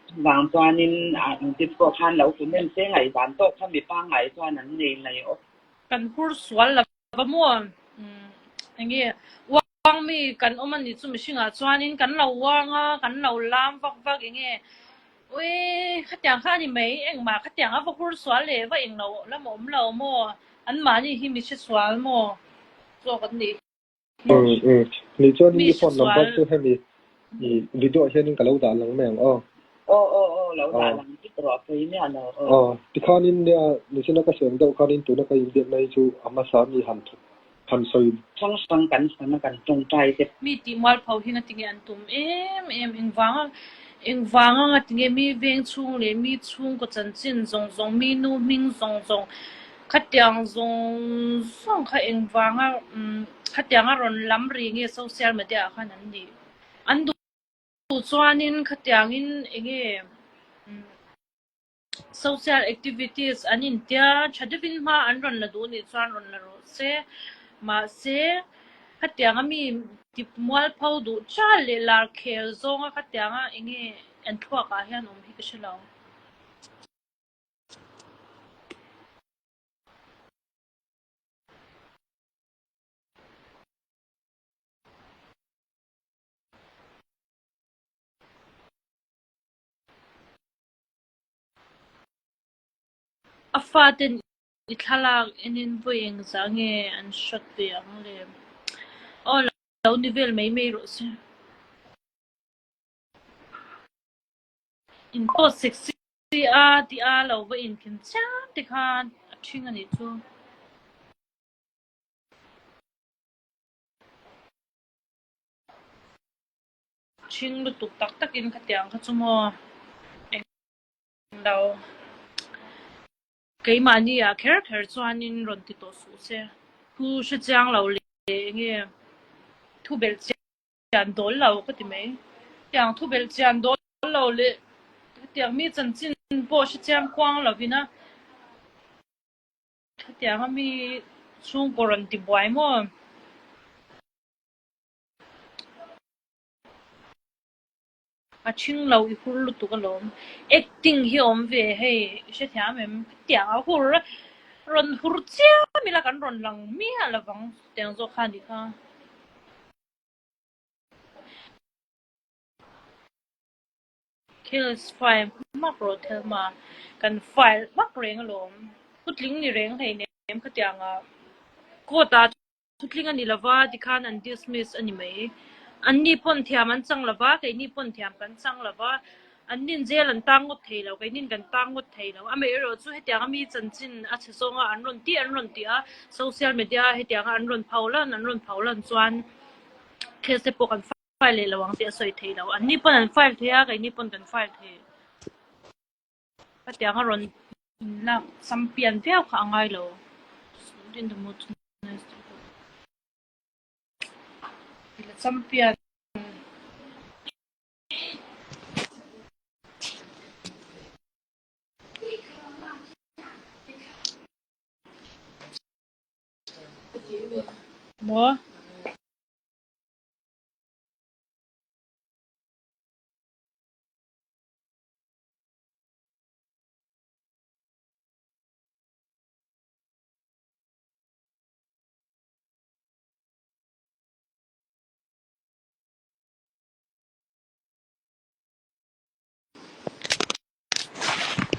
Chuvang chuanin engtin pawh khan lo comment se ngaihdan tawk kha mi pangngai chuan an nei mai awk. Kan hur sual lo va maw? Enge uang mi kan awm a nih chu mihringah chuanin kan lo uang a, kan lo lam vak vak enge ui khatiang kha a ni mai engmah khatiang a va hur sual leh va englo lam a awm lo maw? Anmahni hi mi hre sual maw zawk an nih Umm ni chuan i phone number chu hemi i video ah hianin ka lo dah lang mai ang aw. Aw aw aw lo dah lang vek rawh a pawi miah lo aw. Aw tikhanin nia nichina ka sawi ang deuh khanin tuna ka inbiakna hi chu a hmasa mi han han sawi. Hrang hrang kan hman a kan tawngtai te. Mi tih mualpho hi ngatinge an tum em em engvanga engvanga ngatinge mi veng chhung leh mi chhungkaw chanchin zawng zawng mi nu hming zawng zawng Khatiang zawng zawng kha engvanga khatianga rawn lam ri nge social media ah khan an nih? An duh chuanin khatiangin enge social activities an intia tha deuhin hma an rawn la duh nih chuan rawn la rawh se. Mahse khatianga mi tip mualpho duh chal leh lar khel zawnga khatianga enge an thluak ah hian awm hi ka hre lo. A faten i thlalak enin vawi engzah nge an hrat ve ang le? Aw lo ni vel mai mai rawh se. In post sexy a tih a lo va inkhin chiam te khan a ṭhing a nih chu. Ṭhing lutuk tak takin khatiang kha chu maw eng lo. Keimahni ah kher kher chuanin rawn ti tawh suh se. Thu hre chiang lo leh enge thu belh chiang. Chian dawl lo ka ti mai. Tiang thu belh chian dawl lo leh hetiang mi chanchin pawh hre chiang kuang lovin a hetiang a mi chhungkaw rawn ti buai maw? A ṭhing lo i hur lutuk alawm. Acting hi awm ve hei i hrethiam em? Hetiang a hur rawn hur chiam ila kan rawn lang miah lovang tiang zawk kha a nih kha. Kills file hmak rawh Thelma, kan file hmak reng alawm. Thutling ni reng hleinem khatiang ah court ah thutling a ni lova tikhan an dismiss a ni mai. Anni pawn thiam an chang lova, keini pawn thiam kan chang lova, Annin jail an tang ngawt thei lo, keinin kan tang ngawt thei lo. Amaherawh chu hetianga mi chanchin a chhe zawnga an rawn tih an rawn tih a, social media a hetianga an rawn pho lan an rawn pho lan chuan case te pawh kan file leh lo ang tih a sawi thei lo. Anni pawn an file thei a, keini pawn kan file thei. Hetianga rawn inlak champion viau kha a ngai lo. Champion. Maw?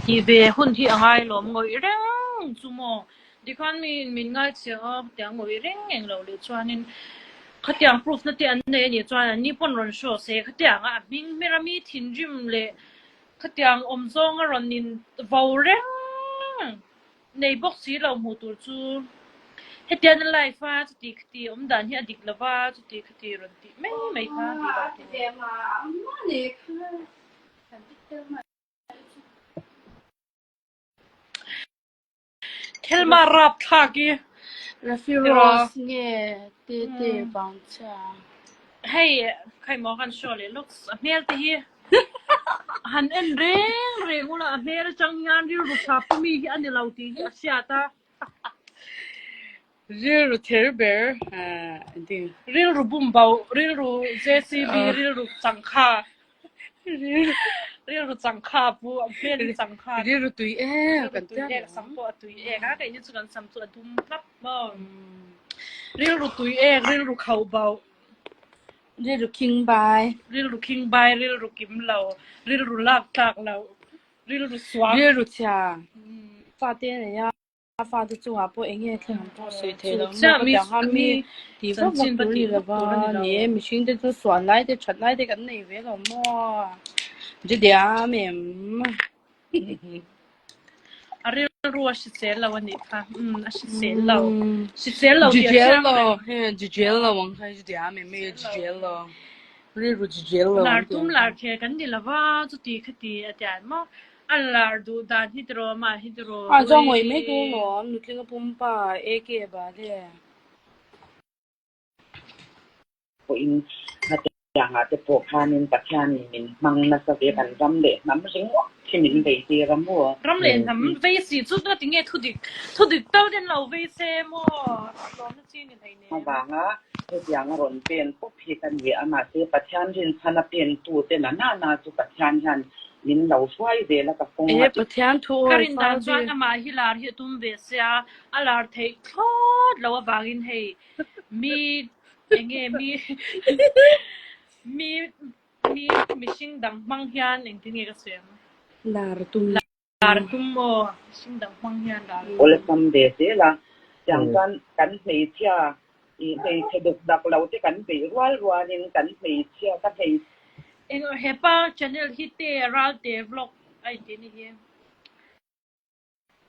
Tih ve hun hi a ngai lawm ngawih reng chu maw? Tikhan mi min ngaichhiah a, khatiang ngawih reng eng lo leh chuanin khatiang proof na te an nei a nih chuan an ni pawn rawn show se khatiang a hming hmer a mi thinrim leh khatiang awm zawng a rawn in vo reng. Nei bawk si lo hmuh tur chu hetian a life a chuti khati awm dan hi a dik lo va chuti khati rawn tih mai mai kha tih loh tur. Thelma rap thlak i. Rafi Rose nge Tete vang chhia. Hei khai maw kan show leh lawk a hmel te hi han en reng reng ula a hmel atang hian rilru tha pu mi hi a ni lo tih hi a hriat a. Rilru ther ber rilru bum bo rilru JCB rilru changkha. Rilru changkha pu a hmel in changkha. Rilru tui ek kan tia. Tui ek sam pawh a tui ek a keini chu kan sam chu a dum hlap maw. Rilru tui ek rilru khauh bauh. Rilru khing bai. Rilru khing bai rilru kim lo rilru lak tlak lo rilru suam. Rilru chhia. Fate nei a. A fate chungah pawh eng nge thleng ang pawh sawi thei lo maw ka tiang kha mi tih vak vak tur a ni lo va, ni e mihring te chu sual lai te that lai te kan nei ve lo maw Judiam em. A rilru a hrisel lo a nih kha, umm a hrisel lo, hrisel lo tih a chiang reng. Jujel lo ang kha Judiam em e jujel lo, rilru jujel lo Lar tum lar kher kan ni lo va, chuti khati a tian maw. A lar duh dan hi tiraw amah hi tiraw. A chuan ngawih mai tur lawm nutling a pumpa AK bale. Pawhin hetiangah te pawh khanin Pathianin min hmang nasa ve kan ram leh hnam ringawt hi min vei tir a maw? Ram leh hnam vei si chu nga tinge thudik thudik tal ten lo vei se maw lawmna chi ni hlei nem. Avanga hetiang a rawn pen pawp hi ka ni a mahse Pathian rinchhan a pen tu te na na na chu Pathian hian Min lo hruai zel a ka kawng a ti. Pathian thu Ka rin dan chuan amah hi lar hi a tum ve sia, a lar theih thlawt lo avangin hei mi enge mi mi mi mihring dang hmang hian engtin nge ka sawi ang? Lar tum. Lar tum maw? Mihring dang hmang hian lar tum. Awlsam ve zel a, tiang chuan kan hmeichhia i hmeichhe duk dak lo te kan beih rual rualin kan hmeichhia ka hmei Eng hepa channel hi te Ralte vlog a inti ni hi.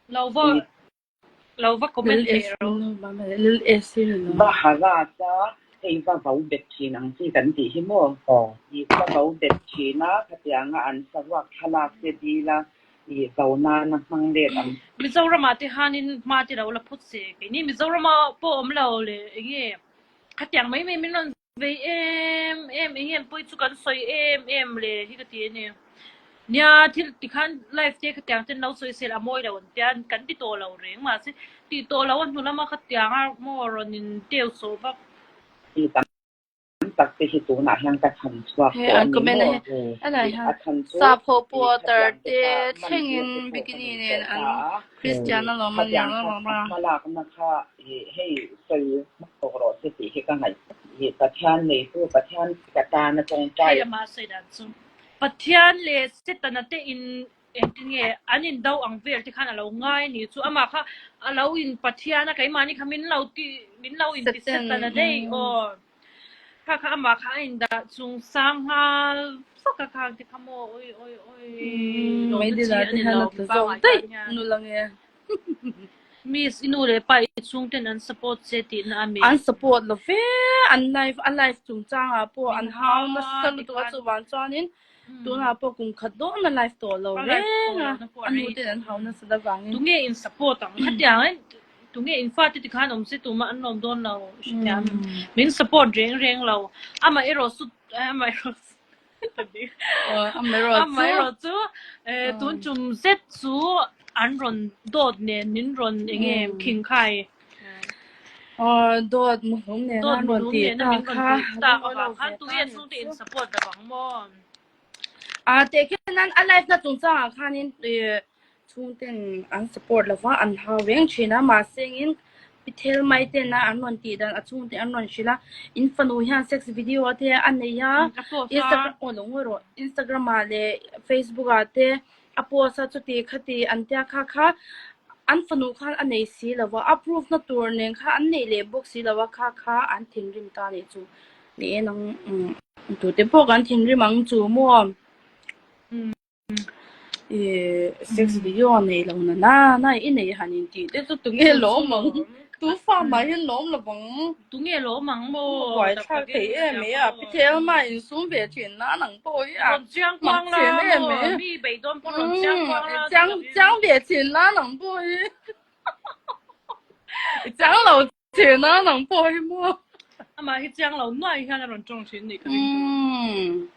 Lo va lo va comment thei ro. Va harass a hei va vo bet thin ang chi kan tih hi maw. I va vo bet thin a khatianga an saruak thlalak te dil a i vo nana hmang let ang. Mizoram ah te khanin hma te lo la phut se keini Mizoram ah pawh awm lo le enge khatiang mai mai min rawn Vei em em eng em pawi chu kan sawi em em le hi ka ti a ni. Nia thil tikhan live te khatiang ten lo sawi sel a mawi lo an tia kan ti tawh lo reng mahse tih tawh lo a hnu lama khatiang a maw rawn in teu sawh vak. Mi tam tak te hi tunah hian ka chhan chhuak He tawh a an ni comment a maw? he a Tih hian a chhan chu sap ho ih pawh tar khatiang te te kha man thlengin tir te pawh kan bikini in nen tawh an ta a, Christian ih alawm an khatiang niang kha alawm a a. hmalakna kha ih hei sawi hma tawh rawh se tih hi ka ngaih. Ih Pathian neitu Pathian ka tana tawngtai. Hei amah sawi dan chu Pathian leh Setana te in engtin nge an in do ang vel te khan a lo ngai a ni chu amah kha a lo in Pathian a keimahni kha min lo ti min lo in ti Setana daih aw kha kha amah kha a in dah chung sang nghal vak a khang te kha maw oi oi oi lawmna chi a ni lo mipa ngai tan hian. Miss i nu leh pa i chhungten an support che tihna a mi? An support lo ve, an life a life chungchangah pawh an hau nasa lutuk a chuvang chuanin tunah pawh kum khat dawn a life tawh lo reng a, a nu ten an hau nasa avangin. Tunge in support ang? Khatiang in tunge in fate tikhan awm se tumah an lawm dawn lo hrethiam min support reng reng lo amaherawh chu amaherawh Amaherawh chu tun tum zet chu an rawn dawt nen min rawn eng nge khingkhai. Dawt muhlum nen an rawn tih tak kha. Tak avang khan tunge chhungte in support lo ang maw? A tehkhin nan a life na chungchangah khanin Chhungten an support lova an hau reng thin a, mahse in pi thel mai ten a an rawn tih dan a chhungte an rawn hrilh a, in fanu hian sex video te a nei a, Instagram aw lo ngawi rawh Instagram ah leh Facebook ah te a post a chuti khati an tia kha kha an fanu khan a nei si lova, a proof na tur nen kha an nei leh bawk si lova kha kha an thinrim ta nih chu ni e nang tute pawh kan thinrim ang chu maw. Sex video nei lo na na na i nei han in tih te chu tunge lawm ang tu fa mah hian lawm lo vang tunge lawm ang maw buai thlak thei em mai a pi thelma in sum ve thin na nang pawh hi a rawn chiang kuang la maw mi beidawn pawh rawn chiang kuang la chiang chiang ve thin na nang pawh hi i chiang lo thin na nang pawh hi maw Amah hi chiang lo nuai hian a rawn tawng thin nih ka ring tawh.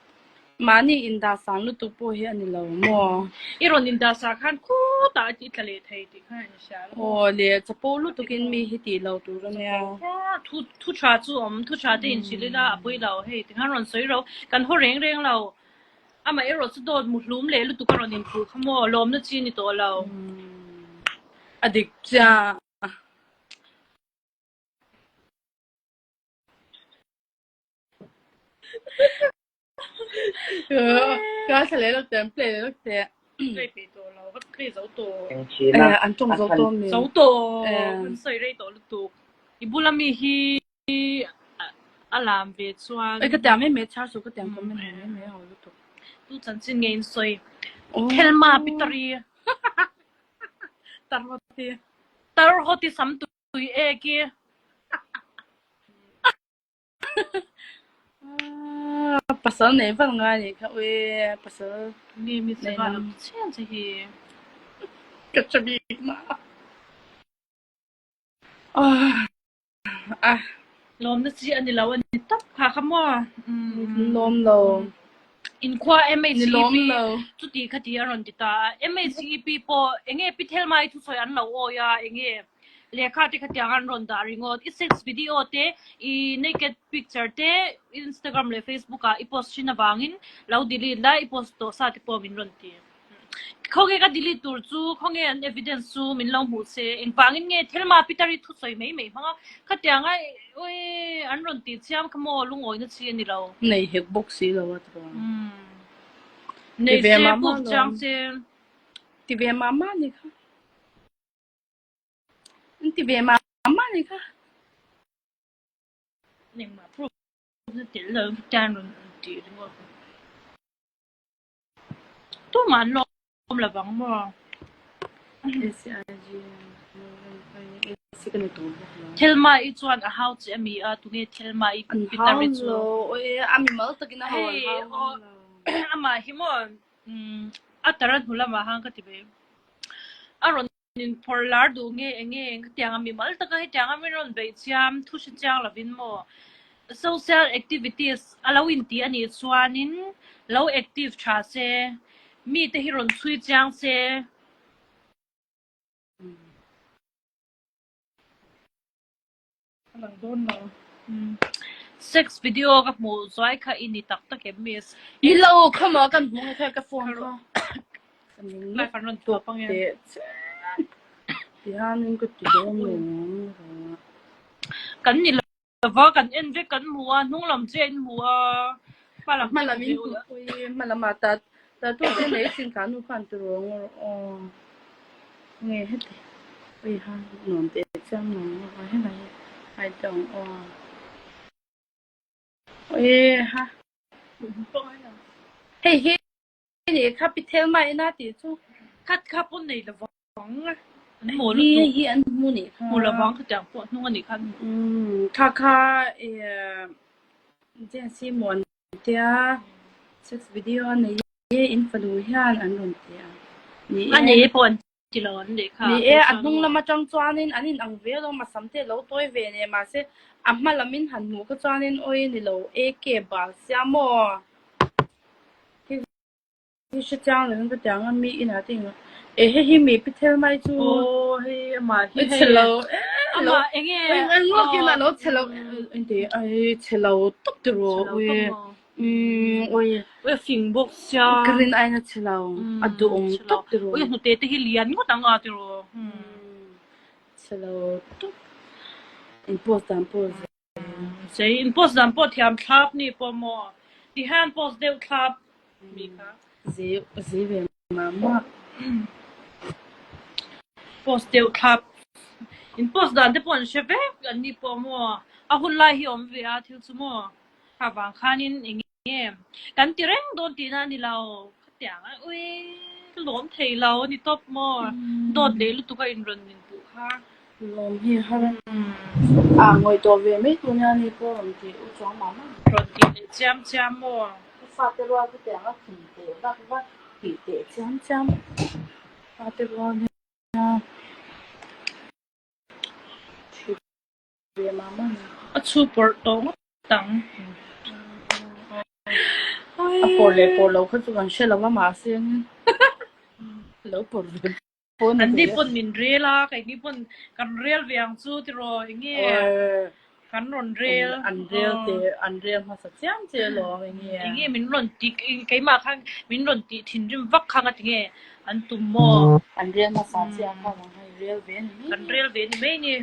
Mahni indah sang lutuk pawh hi a ni lo maw? I rawn indah sa khan khutah i tla leh thei tih kha in hria lo maw? Aw le, chapo lutukin mi hi tih lo tur a nia. Thu thu tha chu awm, thu tha te inhrilh ila a pui lo hei tikhan rawn sawi ro, kan haw reng reng lo. Amaherawh chu dawt mu hlum leh lutuk a rawn inpuh kha maw, lawmna chi ni tawh lo. A dik chiah. Ka thla leh lawk teh, an play leh lawk teh. Play peih tawh lo, ka play zo tawh. Eng thin a. Eh, an tawng zo tawh mi. Zo tawh, kan sawi rei tawh lutuk. I bula mi hi a lam ve chuan. Oi ka tiang mai mai chhar suh ka tiang comment ho mai mai ho lutuk. Tu chanchin nge in sawi. Thelma Pitari. Tarhoti. Tarhoti sam tui ek i. Pasal nei val ngai nih kha ui pasal nge mi che va lo chian che hi. Ka tha bik ma. Ah. Lawmna chi a ni lo a ni tawp kha kha maw. Lawm lo. Inkhua MHEP chuti kha ti a rawn ti ta a. MHEP pawh enge Pi Thelmai thusawi an lo awi a enge lehkha te khatiang an rawn dah ringawt. I sex video te i naked picture te Instagram leh Facebook ah i post thin avangin lo delete la i post tawh sa te pawh min rawn ti. Khawnge ka delete tur chu khawnge an evidence chu min lo hmuh se engvangin nge Thelma Peter i thusawi mai mai hmang a khatianga ui an rawn tih chiam kha maw lungawina chi a ni lo. Nei hek bawk si lo a tiraw. Nei se proof chiang se. Ti ve mah mah ni kha. An ti ve mah mah ni kha. Engmah proof na tel lo tan rawn tih ringawt. Tumah an lawm lo vang maw? Thelma i chuan a hau che a mi a, tunge Thelma i Peter i chu? Hei aw amah hi maw a tar a hnu lamah khan ka ti ve. A rawn Inphawrh lar duh nge eng nge hetiang a mimal taka hetiang a min rawn beih chiam thu hre chiang lovin maw social activities a lo inti a nih chuanin lo active tha se mite hi rawn chhui chiang se. A lang dawn lo. Sex video ka hmuh zuai kha i ni tak tak em miss? Ni lo kha maw kan hmu nge kha ka phone kha. Live an rawn tuap ange. Teh chen. Tihanin ka ti dawn lo. Kan ni lova kan en vek kan hmu a hnung lam che in hmu a hma lam Hma lam in hmu pui hma lam ah ta ta tu te nei sin kha nu khan ti rawng rawh aw. Nge heti ui ha nuam teh chiang lo a helai hi ai tawng aw. Ui ha hei hi nih kha pi thel mai ina tih chu. Khat kha pawn nei lovang an hmu Hi lutuk. hi an hmu nih kha. Hmu lovang khatiang pawh hnung a nih kha an hmu. Umm kha kha Jency Muan Tia sex video a nei e in fanu hian an rawn ti a. Ni A e. nei pawh an ti lo an leh kha. Ni e, a hnung lam atang chuanin an in ang ve alawm a sam te lo tawi ve nen mahse a hma lam in han hmuh kha chuanin awi ni lo e ke bal sia maw. Hi hre chiang lo in ka tiang a mi inah te eng e hei hi mi pi thel mai chu. Aw hei amah hi hei. Chhe lo e amah enge eng eng lawk in a lo chhe lo eng ai chhe lo tawp ti rawh ui um ui ui a fing bawk sia ka rin aiin a chhe lo a duhawm tawp ti rawh ui a hnute te hi lian ngawt ang a ti rawh chhe lo tawp in post dan pawh Zei in post dan pawh thiam thlap ni pawh maw ti hian post deuh thlap mi kha. Zei zei ve mah mah. Post deuh thlap. In post dan te pawh an hre vek an ni pawh maw a hun lai hi awm ve a thil chu maw kha vang khanin eng nge kan ti reng dawn tihna a ni lo khatiang a ui ka lawm thei lo a ni tawp maw dawt leh lutuk a in rawn in puh kha. Lawm hi har a a ngawih tawh ve mai tur nia ni pawh rawn ti u chuang mah mah. Rawn ti leh chiam chiam maw. Ka fate rual chu tiang a khum teh vak vak tih teh chiam chiam fate rual nia thi ve mah mah ni. A chhu pawrh tawh ngawt ang. A pawrh leh pawrh lo kha chu kan hre lo a mahse lo pawrh ve An ni pawn min rel a, keini pawn kan rel ve ang chu tiraw eng nge? Kan rawn rel. An rel te an rel hmasa chiam che alawm eng nge. Eng nge min rawn ti keimah khan min rawn tih thinrim vak kha nga ti nge an tum maw? An rel hmasa chiah kha vang khan i rel ve ni mai. Kan rel ve ni mai ni.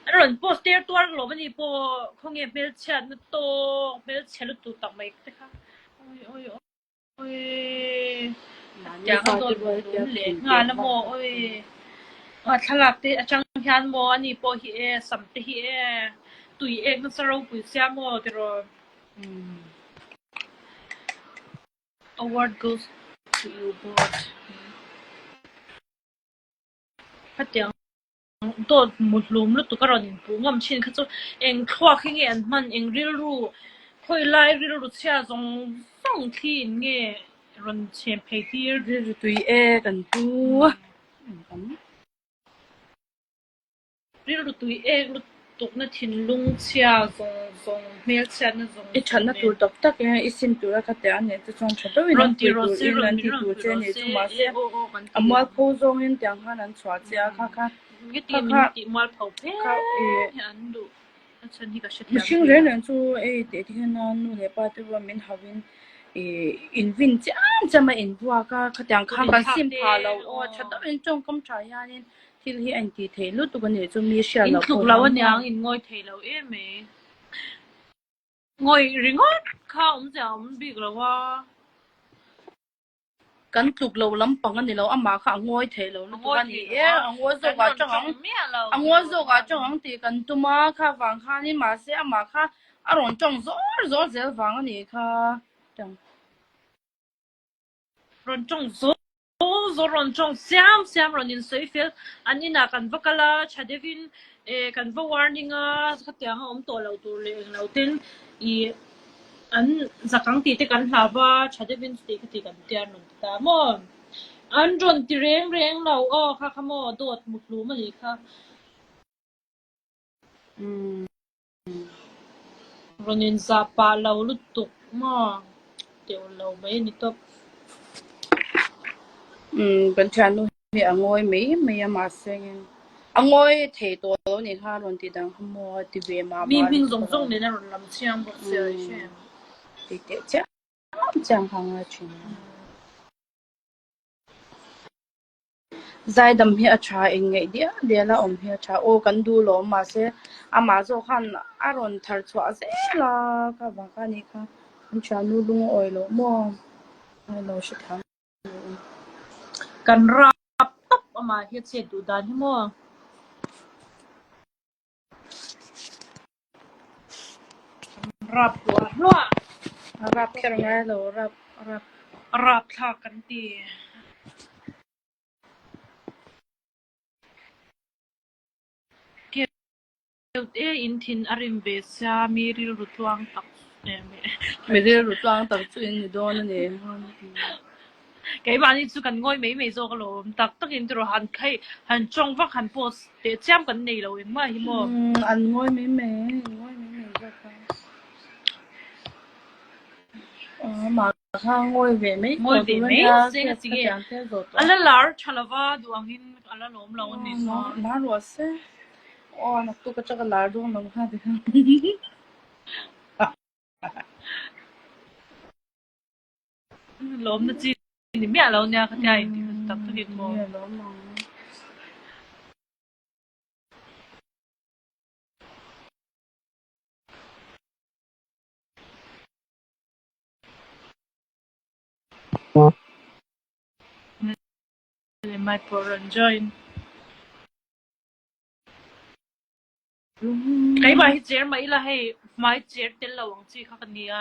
An rawn post tir tuar lawm a ni pawh khawnge hmelchhiatna tawk hmelchhe lutuk tak mai te kha. Oi oi oi. Oi tiang a dawt hlum leh nghal a maw oi a thlalak te atang hian maw ani pawh hi e sam te hi e tui ek nasa ropui sia maw tiraw Award goes to you both Hetiang dawt mu hlum lutuk a rawn inpuh ngam thin kha chu eng thluak hi nge an hman, eng rilru, khawi lai rilru chhia zawng zawng thli in nge rawn chhem phei tir. Rilru tui e kan pu. Rilru tui ek lutukna thinlung chhia zawng zawng, hmelchhiatna zawng I thatna tur tak tak e, i sim tura ka teh a nih te chuan tha deuhin an pui turin an ti tur che a nih chu mahse a mualpho zawngin tiang khan an chhuah che a kha kha kha kha kha mihring reng reng chu ei teh te hian a nu leh pa te rual min hauh in ih in vin chiam chiam a in vuak a khatiang khan kan sim phah lo aw tha deuhin tawngkam tha hianin thil hi a intih theih lutuk a nih chu mi hriat In loh tluk pawh lo hian aniang in ngawi thei lo em mai. Ngawi ringawt kha awmzia a awm bik lo a. Kan tluk lo lampang a ni lo, amah kha a ngawi thei lo lutuk a ni e, a ngawi zawk ah tang ang, a ngawi zawk ah tang ang tih kan tum a, kha vang khanin mahse amah kha a rawn tawng zawr zawr zel vang a nih kha. Rawn tawng zawr zawr rawn tawng siam siam rawn insawi fel an inah kan va kal a tha deuhin eh kan va warning a khatiang a awm tawh lo tur leh englo ten ih an zakang tih te kan hlau va tha deuhin chuti khati kan tia an rawn ti ta maw an rawn ti reng reng lo aw kha kha maw dawt muhlum a nih kha. Rawn inzah pah lo lutuk maw? Teuh lo mai a ni tawp. Umm kan thiannu hi a ngawi mai mai a mahse engin a ngawi thei tawh lo nih kha rawn tih dang kha maw a ti ve mah Mi hming zawng zawng nen a rawn lam chiang bawk sia i hre em? Ti teh chiang chiang kha a ngai thin a. Zaidam hi a tha eng ngeih dial dial a awm hi a tha. Aw kan duh lo mahse amah zawk khan a rawn thar chhuah zel a kha vang kha anih kha an thiannu lung a awi loh maw a lo hre thiam lo u. Kan rap tawp amah hi a chet duh dan hi maw. Kan rap hluah hluah. A rap kher ngai lo rap rap. A rap thlak kan ti. Keuh e in thin a rim ve sia mi rilru tluang tak Mi rilru tluang tak chu in ni dawn a ni. Keimahni chu kan ngawi mai mai zawk alawm tak takin tiraw han khaih han tawng vak han post teh chiam kan nei lo engmah hi maw. An ngawi mai mai an ngawi mai mai zawk a. Mah kha ngawi ve mai Ngawi ve mai se nga chi nge a la lar tha lova duh angin a la lawm lo a ni chuan. Lar ruah se aw naktuk atanga lar dawn lo kha ti kha. Lawmna chi ni miah lo nia khatia in tih tak takin maw. Mai pawh rawn join. Keimah hi cher mah ila hei hmai cher tel lo ang chi kha ka nia.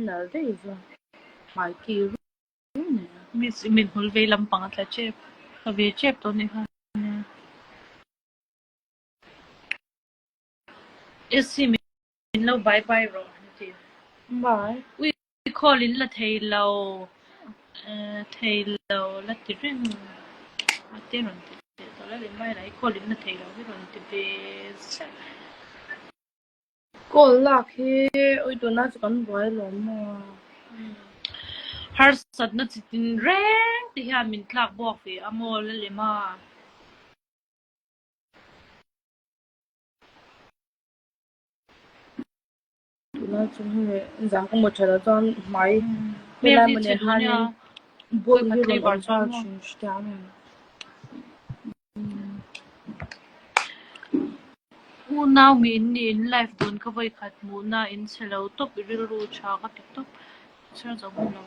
Nal daih zawk hmai ki rum nen a. Miss i mithmul vei lampang a tla tep. Ka ve tep tawh anih kha. Essi min lo bye bye rawh an ti. Bye. Ui call in la thei lo thei lo la ti reng a te rawn ti teh tawh la leh mai la i call in la thei lo hi rawn ti ve ziah. Call lak hi ui tuna chu kan buai lo maw. Harsatna chi tin reng te hian min tlak buak ve a maw la lem a. Tunlai chu hei zan ka mut that ah chuan hmai helai maw nen hianin ball hi rawn awm nghal thin hriat em. Unau mi in ni in live dun ka vawi khat hmuhna in chhe lo tawp i rilru tha ka ti tawp chhiar zo hman lo.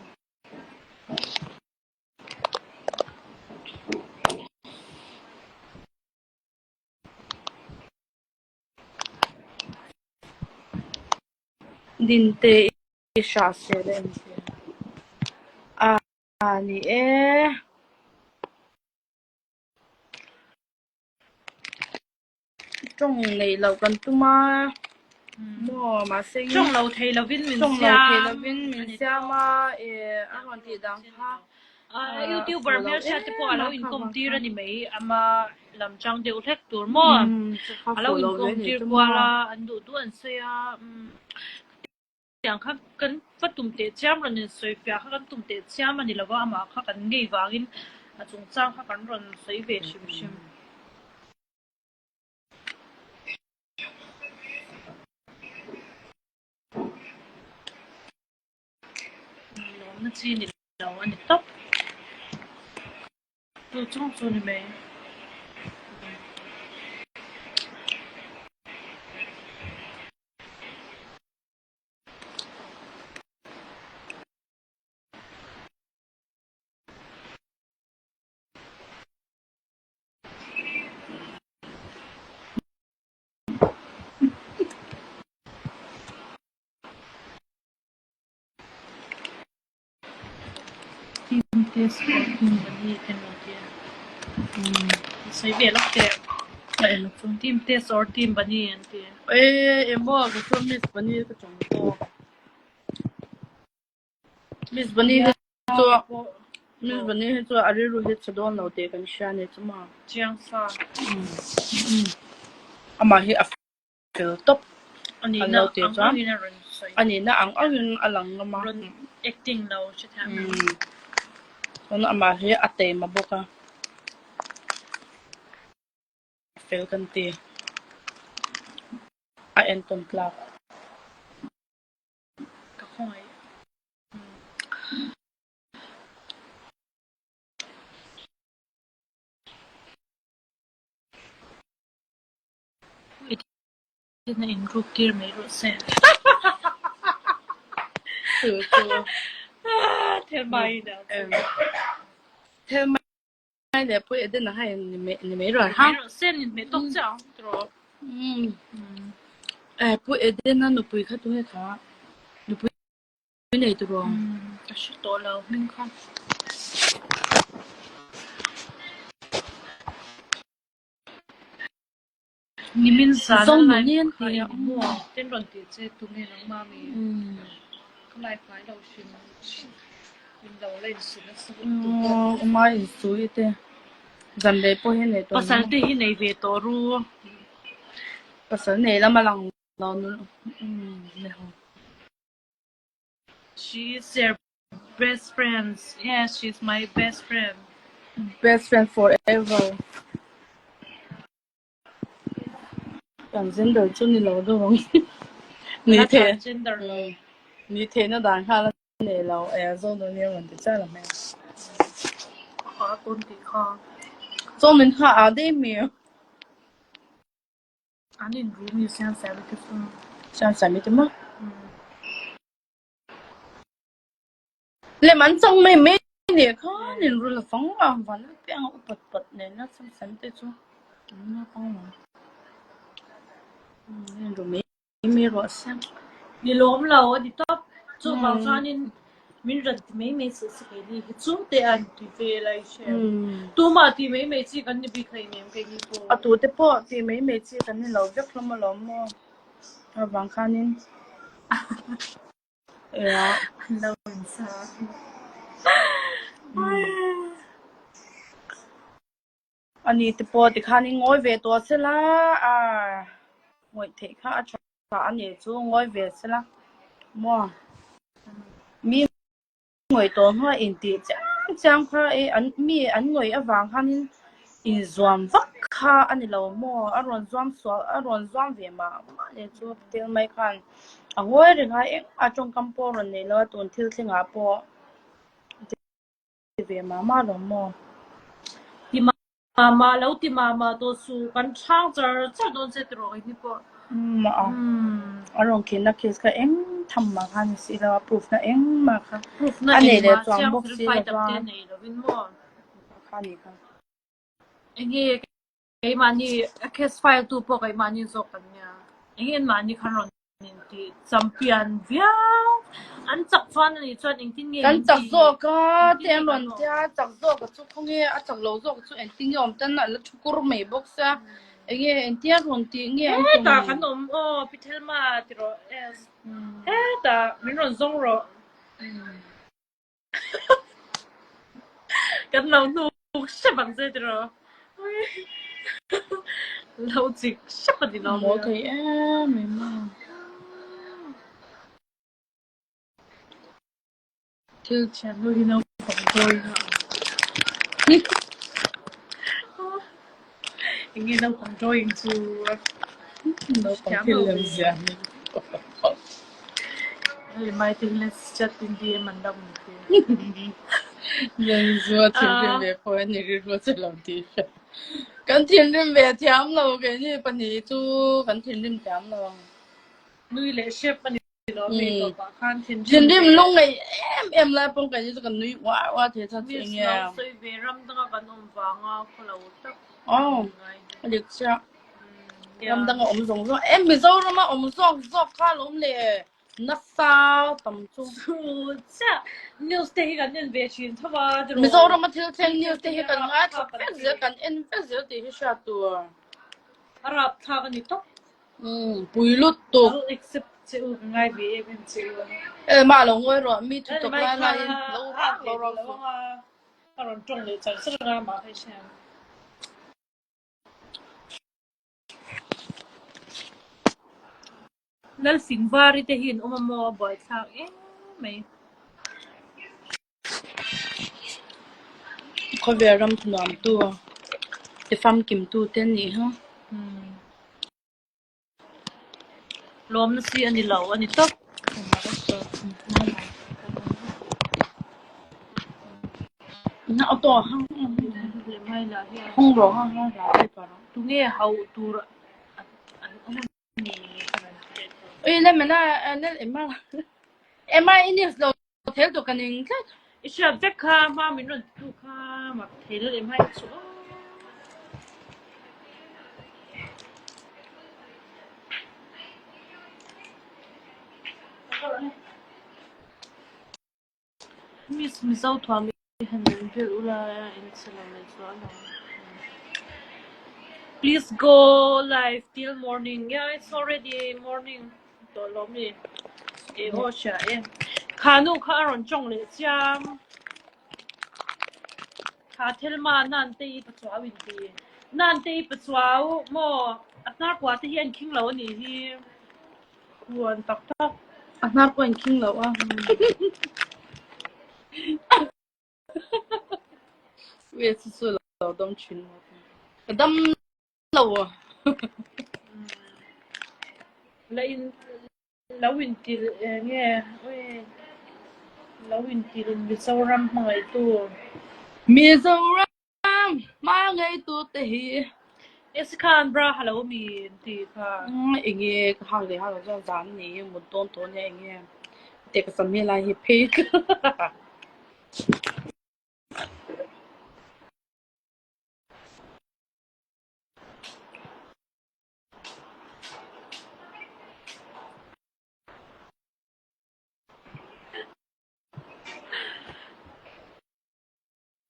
Dinte i hra sel em tia. A ni e. Tawng neih loh kan tum a maw mahse Tawng lo thei lovin min tawng lo thei lovin min siam a a rawn tih dang kha YouTuber hmelhriat te pawh a lo inkawm tir a ni mai ama lam chang deuh hlek tur maw a lo inkawm tir kual a an duh duh an sawi a Tiang kha kan va tum teh chiam rawn in sawi fiah kha kan tum teh chiam a ni lo va, amah kha kan ngei vangin a chungchang kha kan rawn sawi ve hrim hrim. Lawmna chi ni lo a ni tawp. Chu chung chu ni mai. Team te sport hmun a ni emaw tia sawi ve lawk teh. Team te or team bani an ti. E emaw ka chuan Miss Bunny ka chawm tawk. Miss Bunny hi chu Miss Bunny hi chu a rilru hi chhe dawn lo tih kan hria a ni chu maw. Chiang sa. Amah hi a fel tawp A nihna an lo tih ang chuan angin a rawn sawi. A nihna ang angin a lang ngam a. Rawn acting lo hre thiam em. Chuan amah hi a taima bawk a. A fel kan ti. A entawn tlak. Ka khawngaih. Edena in ruk tir mai rawh se. Chu chu. Thelmai in a Em. Thelmai leh pawh Edena kha in ni mai ni mai rawh ha. Mai rawh se an inhmeh tawk chiah ang tiraw. Umm. Eh Pu Edena nupui kha tunge kha nupui nei tiraw? Umm ka hre tawh lo hming kha. Nimin zan a live kha i maw ten rawn tih che tunge nangmah mi ka live ngai lo hrim in lo la insu nasa lutuk Aw uma insu i te zan leh pawh hi nei tawh Pasal te hi nei ve tawh ru. Pasal nei lama lang lo ni ho. She is their best friends yes she is my best friend. Best friend forever. Transgender chu ni lo deuh ang. Ni La the transgender lo. Ni theihna dan kha la nei lo. Eng zawk dawn nia rawn ti chiah lo hmel. A tawn tih kha. Chawmin kha a dei mi. An in ru mi siam siam te chu. Siam siam te maw? Lem an chang mai mai nih khan in ru la fang a, van la piang a upat pat nen a sam sam te chu an naupang lo. In ru mai mai rawh se. Ni lawm lo a ni tawp. Chuvang chuanin min rawn ti mai mai suh se keini hi chung te an ti ve lai hre. Tumah ti mai mai chi kan ni bik hleinem keini pawh. A tute pawh ti mai mai chi kan ni lo vek hlawm alawm maw. Avang khanin. An lo insa. Ani te pawh tikhan i ngawi ve tawh sela a ngawih theih kha a tha a ni chu ngawi ve sela maw mi ngawih tawh hnuah intih chiang chiang kha e an mi an ngawih avang khanin inzuam vak. kha a ni lo maw? A rawn zuam sual, a rawn zuam ve mah mah leh chu tel mai khan a ngawi reng a, engmah tawngkam pawh a rawn nei lo a, tun thil thlengah pawh a ti ve mah mah lo maw? Ti mah mah lo ti mah mah tawh suh, kan chhang char char dawn che tiraw kei ni pawh. Umm a, a rawn khenna case kha eng tham mah kha a ni si lo a, proof na engmah kha Proof na a nei leh engmah chuang chiang bawk fel si fai lo tak va. te nei lovin maw? Kha ni kha. Enge keimahni a case file tu pawh keimahni zawk kan nia. Enge anmahni khan rawn in tih champion viau. An chak chuan a nih chuan engtin nge Kan min chak tih? zawk a Engtin te nge an kan rawn awm? tia chak zawk a chu khawnge a chak lo zawk chu engtin nge awm tan a la thu kur mai bawk sia. Enge engtia rawn tih nge an tum? Hetah kan awm aw Pi Thelma ti rawh yes. Hetah min rawn zawng rawh. Kan lo hnuk hrep ang che tiraw. Lo chik hrep a ni lo Mawl thei em em a. Thil thiam ho hi naupang drawing a ang. Enge naupang drawing chu Naupang thil lem ziah ni. Lemai te hian chat in DM an rak ni te. Nen zu a thinrim ve pawh a ni rilru a che lo tih hria. Kan thinrim ve thiam lo keini pahnih chu kan thinrim thiam lo. Nui leh hrep a ni lo mi tawpah khan thinrim Thinrim lung ngei em em lai pawh keini chu kan nui uar uar thei chhan chu Miss enge. lo sawi ve ram danga kan awm vanga khawlo tak Aw a dik chiah. Ram danga awm zawng zawng em Mizorama awm zawk zawk kha a lo awm leh nasa tam chu. Chu chiah news te hi kan en ve thin tho a tiraw. Mizorama thil thleng news te hi kan ngaithla vek zel kan en vek zel tih hi hriat tur. A rapthlak a ni tawp. Umm pui lut tuk. Lo accept che u ka ngai ve em em che u. E mah lo ngawi rawh mi thu tawk lai laiin lo rak lo rak suh. A rawn tawng leh char char anga mah kha i hria ang. Lalfingvari te hi an awm a maw a buaithlak em mai. Khawvel ram thunuamtu ti famkimtu te an nih hi. Lawmna si a ni lo a ni tawp. Tunge hauh tur an awm a ni? Thel tawh ka ning tlat. I hriat vek kha hma min rawn ti tu kha mak thei lel em hai chu aw. Miss Mizo thuam i han nen vel ula in chhe lo leh chuan ang. Please go live till morning. Yeah, it's already morning. Tawh lo mi. E aw hria e. Kha nu kha a rawn tawng leh chiam. Kha Thelma nan te i pachuau in ti. Nan te i pachuau maw a hnar kua te hi a inkhing lo a nih hi. Huan tak tak. A hnar pawh a inkhing lo a. Ui chu chu lo dam thin maw. Ka dam lo a. La in lo in til nge ui lo in til Mizoram hmangaihtu. Mizoram hmangaihtu te hi. Esi khan bra ha lo mi ti kha. Enge ka hak leh hak lo chuan zan ni mut dawn tawh ania enge te ka sam hi lai hi phei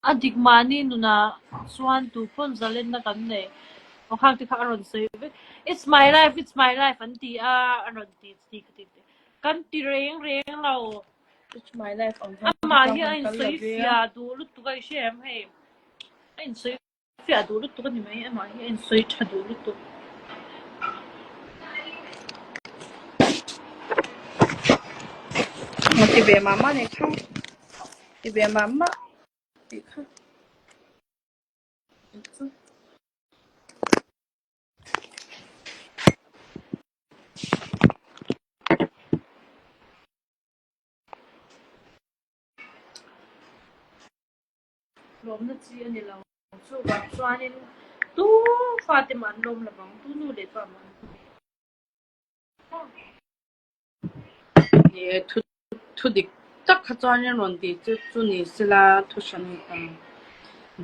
A dik mahni nunah chuan tu pawn zalenna kan nei. Aw khang te kha a rawn sawi vek. It's my life, it's my life an ti a, a rawn ti ti ti ti. Kan ti reng reng lo. It's my life ang zawng Amah kha hi a kan kal insawi lo ve a. fiah duh lutuk a i hre em hei. A insawi Fiah duh lutuk a ni mai, amah hi a insawi tha duh lutuk. Nga ti ve mah mah nih kha. Ti ve mah mah tih kha. Lawmna chi a ni lo. Chuvang chuanin tu fate mah an lawm lovang, tu nu leh pa mah an lawm lo. Ni e, thu thu dik tak kha chuanin rawn tih chu chu ni sela thu hran a ni ta.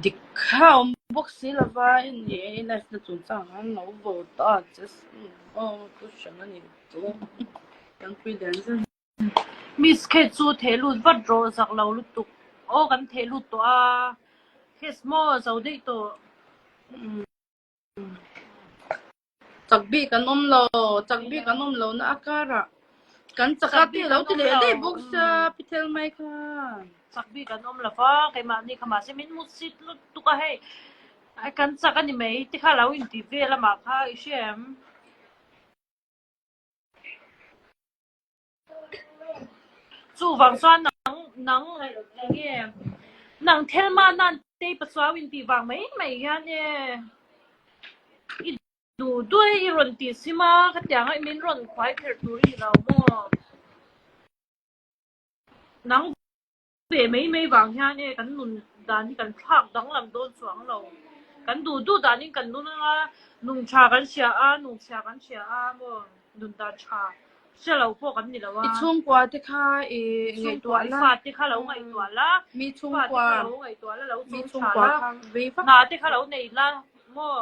Dik kha a awm bawk si lova, ni e, i life na chungchang khan lo vo ta che aw thu hran a ni chu. Kan pui lian zet. Miss khe chu theh lut vat rawh zak lo lutuk. Aw kan theh lut tawh a, case maw zo daih tawh. Chak bik an awm lo, chak bik an awm lo na a karah kan chak a tih lo ti leh daih bawk sia pi thel mai khan. Chak bik an awm lo va, keimahni kha mahse min hmu sit lutuk a hei kan chak a ni mai tikha lo inti vel amah kha i hria em? Chuvang chuan nang nang enge nang Thelma nan tei pachuau in tih vang mai mai hian e i duh duai i rawn tih sim a khatiang a min rawn khuai kherh tur i ni lo maw nang Ve mai mai vang hian e kan nun dan hi kan thlak danglam dawn chuang lo. Kan duh duh danin kan nun anga nung tha kan hria a, nung chhia kan hria a maw nun dan tha hria lo pawh kan ni lo a. I chhungkua te kha i ngaihtuah la. I fate kha lo ngaihtuah la. Mi chhungkua. I fate kha lo ngaihtuah la, lo chawm tha la. Hna te kha lo nei la maw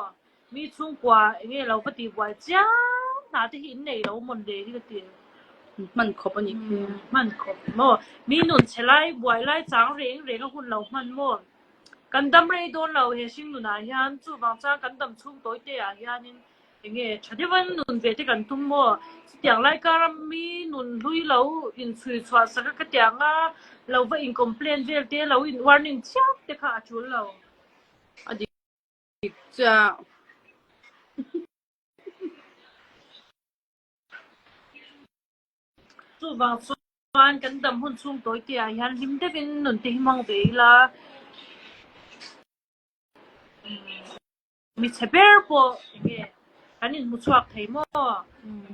Mi chhungkua enge lo va tih buai chiang hna te hi in nei lo mawn le hi ka ti. Hman khawp a nih khi. Hman khawp maw? Mi nun chhe lai buai lai chang reng reng a hun lo hman maw? Kan dam rei dawn lo he hring nunah hian chuvang chuan kan dam chhung tawi te ah hianin enge tha deuhin nun ve te kan tum maw? Chutiang lai kara mi nun hlui lo inchhui chhuah sak a ka tianga lo va in complain vel te lo in warning chiam te kha a tul lo. A dik Chiah. Chuvang chuan kan dam hun chhung tawi te ah hian hlim deuhin nun te hi hmang ve ila. Mi chhe ber pawh enge kan inhmu chhuak thei maw?